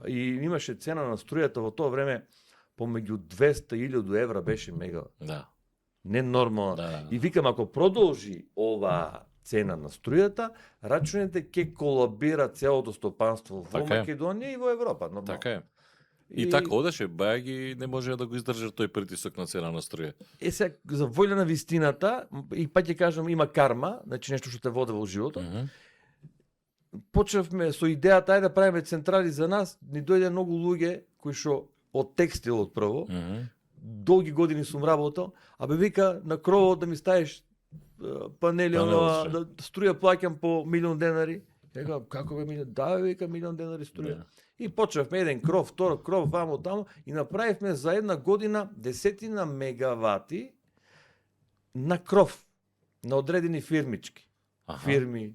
И имаше цена на струјата во тоа време помеѓу 200 и 1000 евра беше мега. Да. Ненормално. Да. И викам, ако продолжи ова цена на струјата, рачуните ќе колабира целото стопанство во Така е. Македонија и во Европа, нормално. Така е. И така одеше, бајаги не може да го издржи тој притисок на цена на струја. Сега, за воља на вистината, и па ќе кажам, има карма, значи нешто што те води во животот. Почнавме со идејата, ајде да правиме централи за нас, ни дојде многу луѓе кои што од текстилот прво, долги години сум работел, абе вика на кровот да ми ставиш панели, Панелот, да струја плаќам по $1.000.000. Ја како бе $1.000.000? Да, вика $1.000.000 струја. И почнавме еден кров, втор кров, вамо тамо и направивме за една година 10 мегавати на кров, на одредени фирмички. Фирми,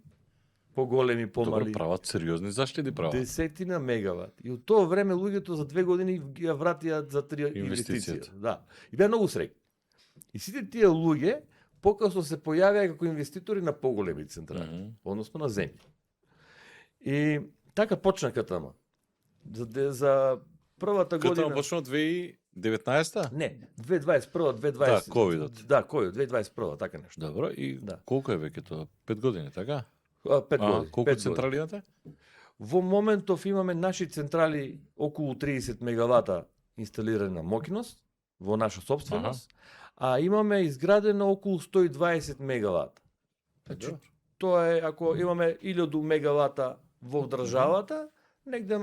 поголеми, помали. Добро, прават сериозни заштеди прават. 10 мегавати. И од тоа време луѓето за 2 години ги ја вратија за 3 инвестиција. Да. И беа многу среќни. И сите тие луѓе покасно се појавија како инвеститори на поголеми централи, односно на земји. И така почна Катама. За првата година... Катама почна 2019-та? Не, 2021, 2020. Да, ковидот. Да, ковид, 2021, така нешто. Добро, и Да. колку е веќе тоа? 5 години, така? 5 години. Колку централи имате? Во моментов имаме наши централи околу 30 мегавата инсталирани на мокиност во наша собственост, а имаме изградено околу 120 мегавата. Значи, тоа е, ако имаме 1000 мегавата во државата, негде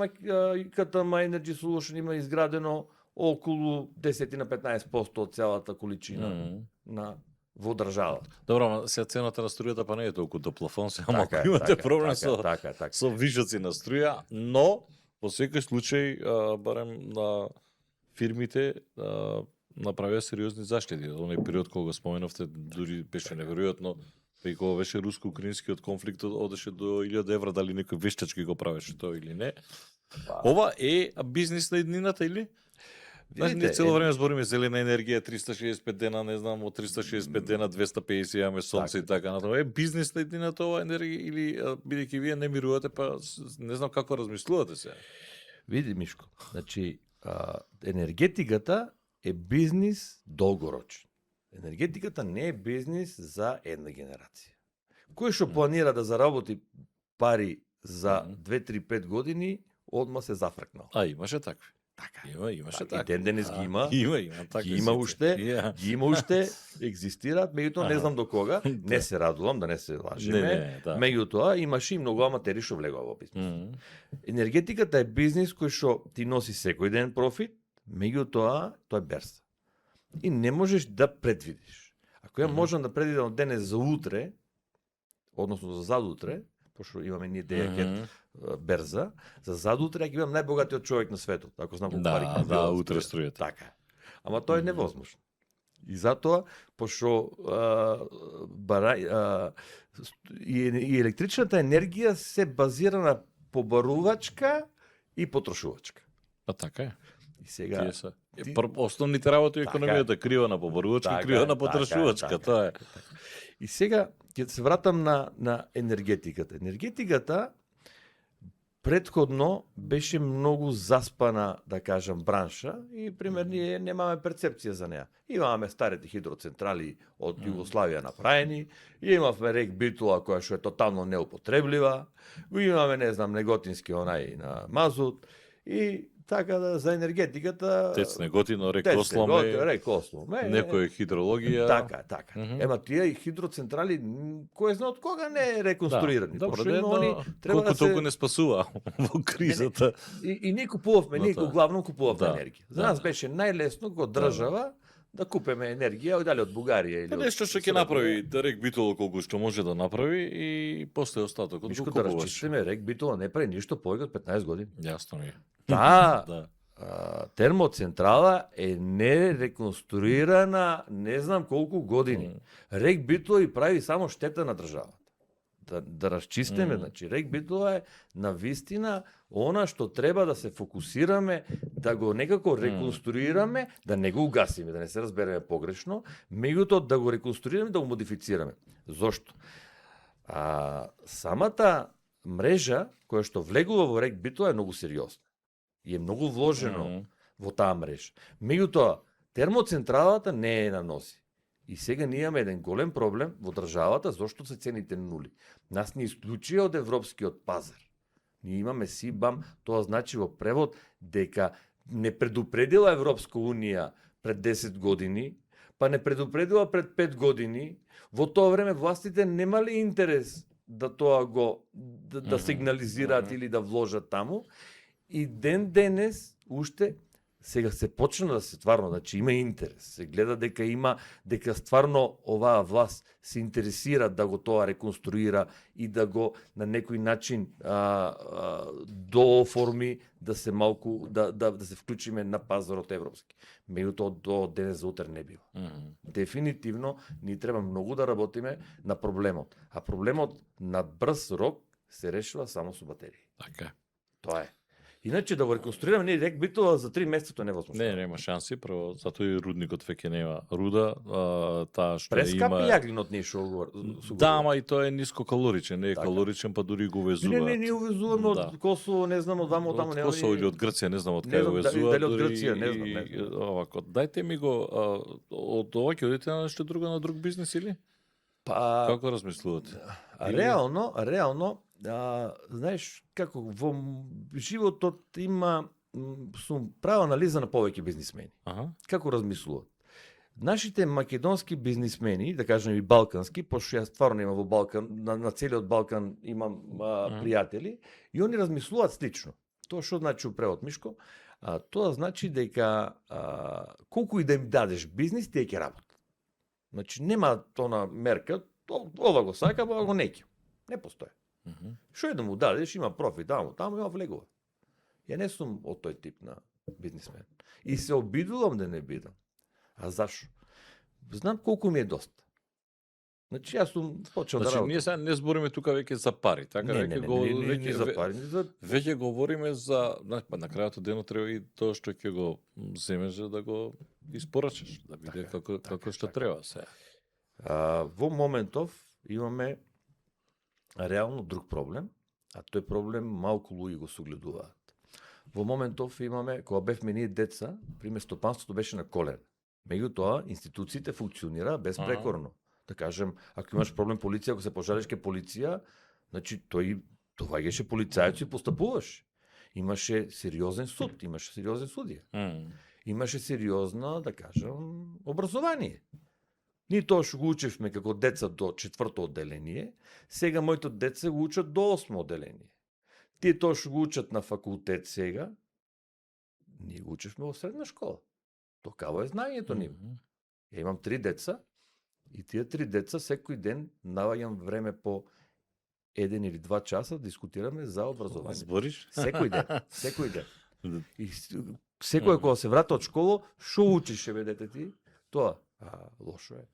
Катама Energy Solution има изградено околу 10 на 15% од целата количина на во државата. Добро, ама сега цената на струјата па не е толку до плафон, сега малку Така е, имате така, проблем така, така. со вишоци на струја, но во секој случај барем на фирмите направија сериозни заштеди. Оној период кога го споменавте, дури беше неверојатно, и кога беше руско-украинскиот конфликт одеше до 1000 евра, дали некој вештачки го правеше тоа или не. Ова е бизнис на еднината или? Знаеш, ние цело време збориме зелена енергија, 365 дена, не знам, од 365 дена 250 имаме сонце и така натаму. Е бизнис на еднината ова енергија или бидејќи вие не мирувате, па не знам како размислувате сега. Види, Мишко, значи енергетиката е бизнис долгорочен. Енергетиката не е бизнис за една генерација. Кој што планира да заработи пари за 2-3-5 години, одма се зафркнал. А имаше такви. Така. Имаше И така. ден денес ги има. Има такви. Ги има уште, Yeah. ги има уште, екзистираат, меѓутоа не знам до кога, не се радувам да не се лажеме. Не, да. Меѓутоа имаше и многу аматери што влегува во бизнис. Енергетиката е бизнис кој што ти носи секој ден профит, меѓутоа тоа е берза. И не можеш да предвидиш. Ако ја можам да предвидам денес за утре, односно за задутре, пошто имаме ние дејакет берза, за задутре ја ќе бидам најбогатиот човек на светот, ако знам колку пари ќе ми Да, бидат утре струја. струјата. Така. Ама тоа е невозможно. И затоа, пошто и електричната енергија се базира на побарувачка и потрошувачка. Па така е. И сега Тие се основните работи во економијата крива на побарувачка, крива на потрошувачка, тоа е. И сега ќе се вратам на енергетиката. Енергетиката претходно беше многу заспана, да кажам, бранша и пример ние немаме перцепција за неа. Имаме старите хидроцентрали од Југославија направени, имавме рек Битола која што е тотално неупотреблива, имаме, не знам, Неготински онај на мазут и така да за енергетиката Тец Неготино, рек Осломе, рек Осломе, некоја хидрологија. Така. Ема тие хидроцентрали кој знае од кога не е реконструирани. Добро, Пошто има они треба колку да се толку не спасува во кризата. и ние купувавме, ние главно купувавме енергија. За нас беше најлесно како држава да купиме енергија дали од Бугарија или од Нешто што ќе направи рек Битола колку што може да направи и после остатокот Мишко, го да купуваш. расчистиме, рек Битола не прави ништо повеќе од 15 години. Јасно ми е. Да. Термоцентрала е нереконструирана не знам колку години. Рек Битола и прави само штета на државата. Да расчистиме, значи рек Битола е на вистина она што треба да се фокусираме, да го некако реконструираме, да не го угасиме, да не се разбереме погрешно, меѓутоа да го реконструираме, да го модифицираме. Зошто? Самата мрежа која што влегува во рек Битола е многу сериозна. И е многу вложено во таа мрежа. Меѓутоа, термоцентралата не е на носи. И сега ние имаме еден голем проблем во државата, зошто се цените нули. Нас ни исклучија од европскиот пазар. Ние имаме СИБАМ, тоа значи во превод дека не предупредила Европска Унија пред 10 години, па не предупредила пред 5 години, во тоа време властите немале интерес да тоа го да сигнализираат или да вложат таму, и ден денес уште сега се почна да се стварно, значи има интерес. Се гледа дека стварно оваа власт се интересира да го тоа реконструира и да го на некој начин дооформи да се малку да се вклучиме на пазарот европски. Меѓутоа до денес за утре не бива. Дефинитивно ни треба многу да работиме на проблемот. А проблемот на брз рок се решава само со батерии. Така. Тоа е. Иначе да го реконструираме, не дек битува за 3 месеца тоа невозможно. Не, нема шанси, прво затоа и рудникот веќе нема руда, таа што Прескапи има. јаглинот не што го. Да, ама и тоа е нискокалоричен, не е Така. калоричен, па дури го увезуваат. Не увезуваме Да. од Косово, не знам од ваму од таму, Од Косово или од Грција, не знам од Не кај знам увезуваат. дали од дури Грција, не знам, и- не знам. Овако, дајте ми го од ова ќе одите на нешто друго, на друг бизнес или? Па Како размислувате? реално, знаеш како во животот има сум правил анализа на повеќе бизнисмени. Аха. Како размислуваат? Нашите македонски бизнисмени, да кажем и балкански, пошто јас стварно имам во Балкан, на целиот Балкан имам пријатели, и они размислуваат слично. Тоа што значи превод, Мишко? Тоа значи дека колку и да им дадеш бизнис, тие ќе работат. Значи нема тона мерка, ова го сака, ова го неќе. Не постои. Што е да му дадеш, има профит, таму има влегува. Ја не сум од тој тип на бизнисмен. И се обидувам да не бидам. А зашо? Знам колку ми е доста. Значи јас сум почел да Значи, работам. ние сега не збориме тука веќе за пари, така? Не, Веќе за пари, не за Веќе говориме за, па на крајот од денот треба и тоа што ќе го земеш за да го испорачаш, да биде како што треба се. Во моментов имаме реално друг проблем, а тој проблем малку луѓе го согледуваат. Во моментов имаме, кога бевме ние деца, пример стопанството беше на колена. Меѓутоа, институциите функционира безпрекорно. Да кажем, ако имаш проблем полиција, ако се пожалиш ке полиција, значи тој доаѓаше полицајец и постапуваш. Имаше сериозен суд, имаше сериозен судија. Имаше сериозна, да кажем, образование. Ние тоа што го учевме како деца до 4-то одделение, сега моите деца го учат до 8-то одделение. Тие тоа што го учат на факултет сега, ние го учевме во средна школа. Токаво е знаењето нивно. Ја имам 3 деца и тие 3 деца секој ден наоѓам време по 1 или 2 часа дискутираме за образование. Збориш? Секој ден. И секој кога се врата од школа, што учиш бе дете ти? Тоа, лошо е.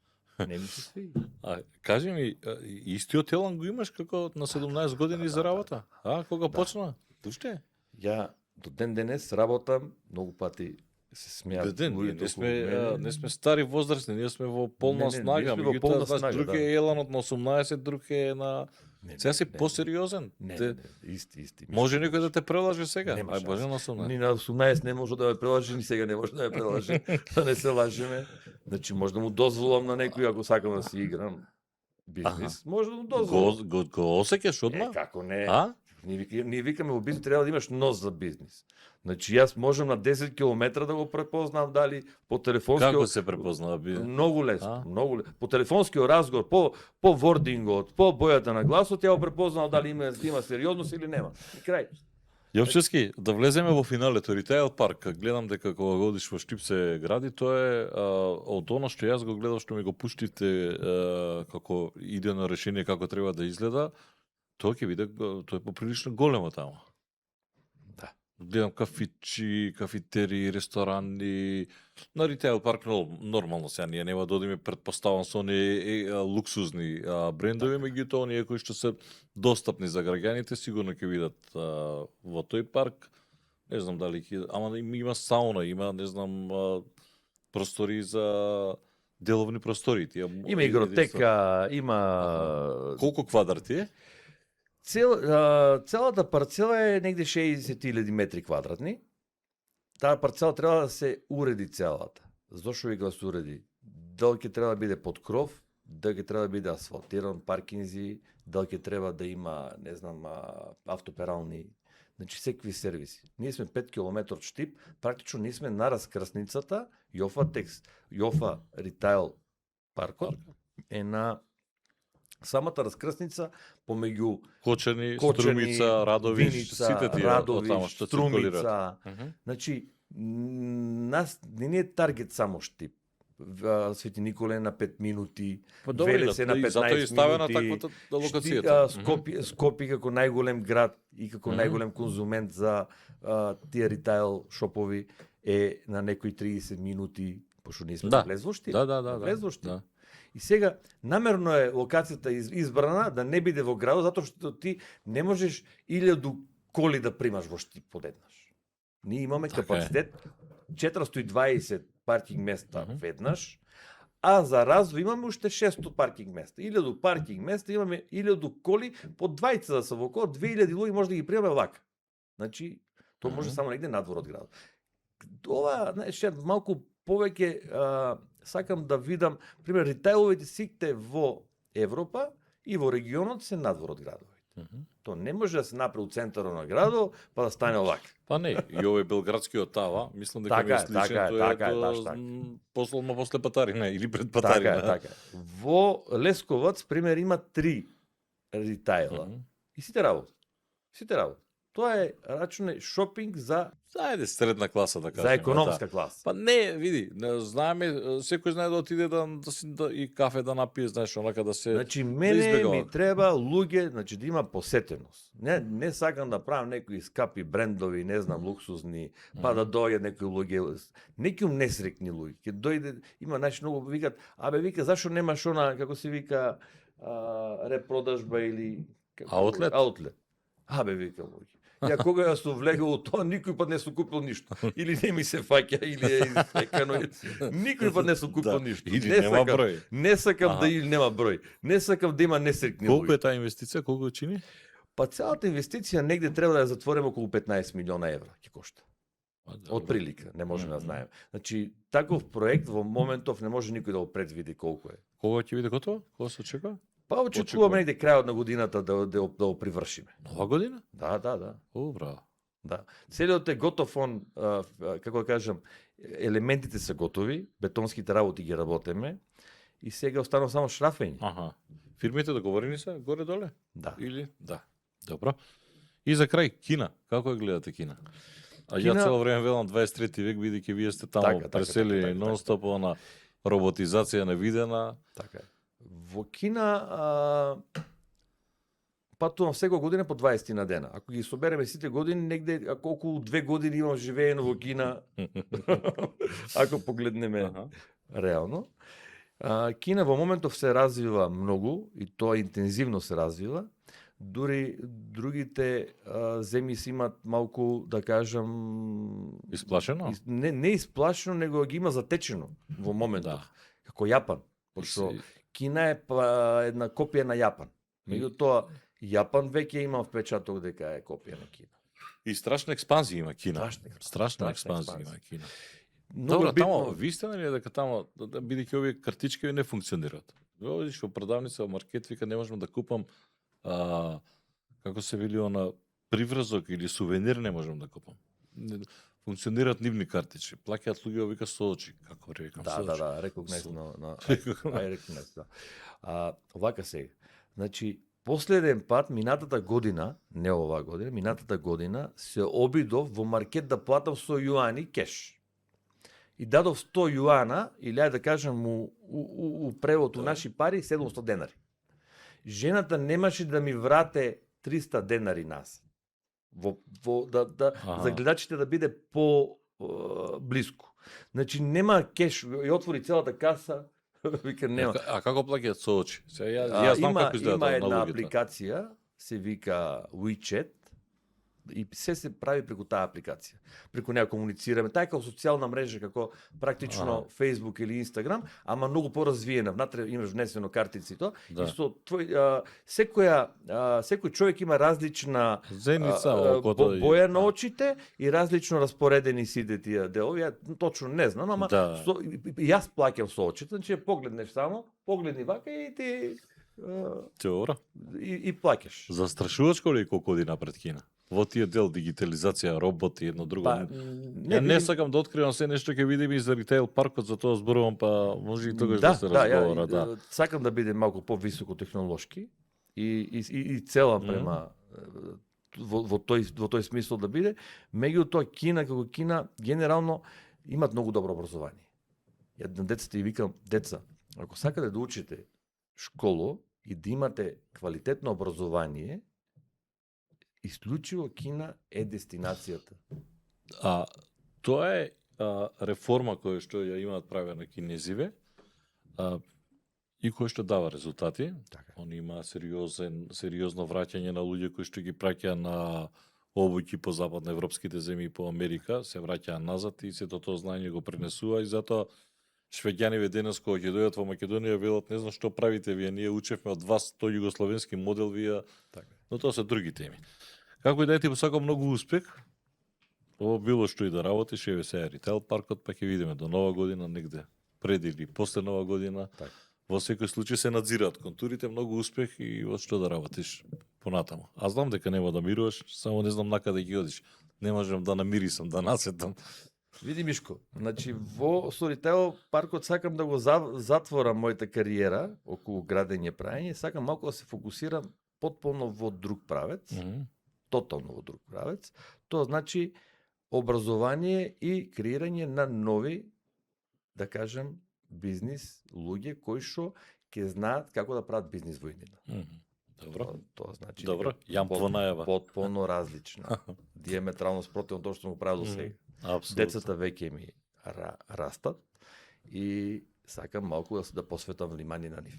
Не ми се свиѓа. Кажи ми, истиот елан го имаш како на 17 години за работа? Кога почна? Уште? Ја до ден денес работам, многу пати се смеат. Не сме стари возрастни, ние сме во полна снага. ние сме во полна Меѓутоа, снага, друг е еланот на 18, друг е на... Сега си посериозен. Исти. Може некој да те прелаже сега? Нема Ај Боже на шанса. 18. Ни на 18 не може да ме прелаже, ни сега не може да ме прелаже. Да не се лажеме. Значи, може да му дозволам на некој, ако сакам да си играм бизнис, може да му дозволам. Го осеќаш одма? Како не? Ние викаме во бизнис треба да имаш нос за бизнис. Значи јас можам на 10 километра да го препознам дали по телефонски. Како се препознава бизнис? Многу лесно. По телефонскиот разговор, по вордингот, по бојата на гласот, ја го препознал дали има сериозност или нема. И крај. Јовчевски, да влеземе во финалето. Ритейл парк, гледам дека кога годиш во Штип се гради, тоа е од оно што јас го гледав, што ми го пуштите како идеално решение како треба да изгледа, тоа ќе биде, тоа е поприлично големо таму. Да. Гледам кафичи, кафитери, ресторани, на ритейл парк нормално сега ние нема да одиме предпоставам со оние луксузни брендови, меѓутоа оние кои што се достапни за граѓаните сигурно ќе видат во тој парк. Не знам дали ама има сауна, има не знам простори за деловни простори. Има игротека, има колку квадрати е? Целата парцела е негде 60.000 метри квадратни. Таа парцела треба да се уреди целата. Зошто вика да се уреди? дали ќе треба да биде под кров, дали ќе треба да биде асфалтиран, паркинзи, дали ќе треба да има, не знам, автоперални, значи секви сервиси. Ние сме 5 км од Штип, практично ние сме на раскрсницата, Јофа ритейл паркот е на самата раскрсница помеѓу Кочани, Кочани, Струмица, Радовиш, Виница, сите тие од таму Радовиш, што циркулираат. Струмица. Значи, нас не ни е таргет само Штип. Свети Николе на 5 минути, Па добре, Велес е на 15 минути. затоа и ставена таквата локацијата. Скопје како најголем град и како најголем конзумент за тие ритейл шопови е на некои 30 минути, пошто ние сме Да. влез во Штип. Да. Влез во Штип. Да. И сега, намерно е локацијата избрана да не биде во градот, затоа што ти не можеш 1000 коли да примаш во Штип подеднаш. Ние имаме Така е. капацитет 420 паркинг места веднаш, а за развој имаме уште 600 паркинг места. 1000 паркинг места, имаме 1000 коли, по 20 да се во околу 2000 луѓе може да ги примаме влака. Значи, тоа може само негде надвор од градот. Ова, знаеш, малку повеќе сакам да видам, пример, ритейловите сите во Европа и во регионот се надвор од градовите. Тоа не може да се направи у центарот на градот, па да стане овака. Па не, и овој белградскиот тава, мислам дека ми е сличен, баш така. Пословно после Патарина или пред Патарина. Така е. Во Лесковац, пример, има 3 ритейла. И сите работи. Тоа е, рачуне, шопинг за средна класа, да кажеме. за економска класа. Па не, види, знаеме, секој знае да отиде и кафе да напие, знаеш, онака да се Значи, мене ми треба луѓе, значи да има посетеност. Не сакам да правам некои скапи брендови, не знам, луксузни, па да дојде некои луѓе, некои несрекни луѓе. Ќе дојде, има многу викат, вика, зашо немаш она, како се вика, репродажба или Аутлет. Вика луѓе. Ја кога ја сум влегал тоа, никој пат не сум купил ништо. Или не ми се фаќа, или е изфекано. Никој пат не сум купил ништо. Или нема број. Не сакам да или нема број. Не сакам да има несрекни луѓе. Колку е таа инвестиција, колку чини? Па целата инвестиција негде треба да ја затвориме околу 15 милиона евра ќе кошта. Од прилика, не можеме да знаеме. Значи, таков проект во моментов не може никој да го предвиди колку е. Кога ќе биде готово? Кога се очекува? Па очекуваме негде крајот на годината да го привршиме. Нова година? Да. О, браво. Да. Целиот е готов како да кажам, елементите се готови, бетонските работи ги работеме и сега останува само шрафење. Фирмите договорени се горе-доле? Да. Или? Да. Добро. И за крај, Кина. Како ја гледате Кина? Ја цело време велам 23 век, бидејќи вие сте таму преселени нон-стоп на роботизација невидена. Така е. Во Кина патувам секоја година по 20 на дена. Ако ги собереме сите години, негде околу 2 години имам живеено во Кина. Ако погледнеме реално. Кина во моментов се развива многу и тоа интензивно се развива. Дури другите земји си имат малку, да кажам, Исплашено? Не исплашено, него ги има затечено во моментов. Како Јапан. Пошто Кина е една копија на Јапан. Меѓутоа, Јапан веќе има впечаток дека е копија на Кина. И страшна експанзија има Кина. Страшна експанзија има Кина. Добро, тамо, ви сте нели дека тамо, бидејќи овие картички не функционираат. Одиш во продавница, во маркет, вика не можам да купам како се вели она приврзок или сувенир не можам да купам. Функционираат нивни картички. Плаќаат луѓе вика со очи. Како рекам со очи. Да, рекогнес на рекогнес, да. Овака сега. Значи, последен пат, минатата година, не оваа година, минатата година, се обидов во маркет да платам со јуани кеш. И дадов 100 јуана, или ајде да кажам у превод у наши пари, 700 денари. Жената немаше да ми врате 300 денари назад. За гледачите да биде по блиску. Значи нема кеш, и отвори целата каса, вика нема. А како плаќаат со очи? Ја знам како изгледа има на една луѓето. апликација, се вика WeChat, и се прави преку таа апликација. Преку неа комуницираме, таа е како социјална мрежа, како практично Facebook или Instagram, ама многу поразвиена. Внатре имаш внесено картици и тоа. Да. И со секој човек има различна Зеница окото боја на очите и различно распоредени сите тие делови. Ја точно не знам, ама Да. и јас плаќам со очите, значи ја погледнеш само, погледни вака и ти Добро. и плаќаш. Застрашувачко ли е колку оди напред Кина? Во тие дел дигитализација, роботи, едно друго. Па, не сакам да откривам се нешто, ќе видиме и за ритейл паркот, за тоа зборувам, па може и тогаш да се разговара, да. Сакам да биде малку повисоко технолошки и цела према во тој смисол да биде. Меѓутоа Кина како Кина генерално имат многу добро образование. Ја на децата и викам, деца, ако сакате да учите школо и да имате квалитетно образование, исклучиво Кина е дестинацијата. Тоа е реформа која што ја имаат правена кинезиве и која што дава резултати. Така. Они има сериозно враќање на луѓе кои што ги праќа на обуки по западноевропските земји и по Америка, се враќаа назад и сето тоа знаење го пренесува и затоа швеѓаниве денес кога ќе дојдат во Македонија велат не знам што правите вие, ние учевме од вас тој југословенски модел вие. Така. Но тоа се други теми. Како и да е, ти посакам многу успех. Ово било што и да работиш, еве сега ритейл паркот, па ќе видиме до нова година негде пред или после нова година. Така. Во секој случај се надзираат контурите, многу успех и во што да работиш понатаму. А знам дека нема да мируваш, само не знам накаде ќе одиш. Не можам да намирисам, да насетам. Види Мишко, значи во Storytel паркот сакам да го затворам мојата кариера околу градење праење, сакам малку да се фокусирам потполно во друг правец, тотално во друг правец. Тоа значи образование и креирање на нови, да кажем, бизнис луѓе кои што ќе знаат како да прават бизнис во иднина. Добро. Тоа значи Добро, јам во најава. Потполно различна. Диаметрално спротивно тоа што му правил до сега. Апсолутно. Децата веќе ми растат и сакам малку да посветам внимание на нив.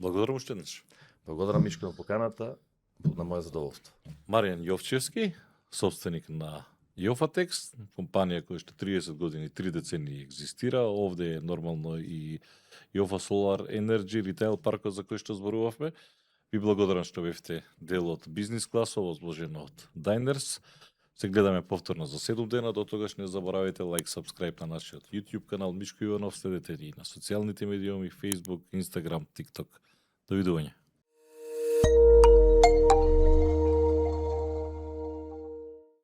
Благодарам уште еднаш. Благодарам Мишко на поканата, на моје задоволство. Маријан Јовчевски, собственик на Јофатекс, компанија која што 30 години, 3 децении екзистира. Овде е нормално и Јофа Solar Energy ритейл паркот за кој што зборувавме. Ви благодарам што бевте дел од бизнис класа, возложено од Diners. Се гледаме повторно за 7 дена, до тогаш не заборавајте лайк, сабскрајб на нашиот YouTube канал Мишко Иванов, следете ни на социјалните медиуми, Facebook, Instagram, TikTok. Довидување.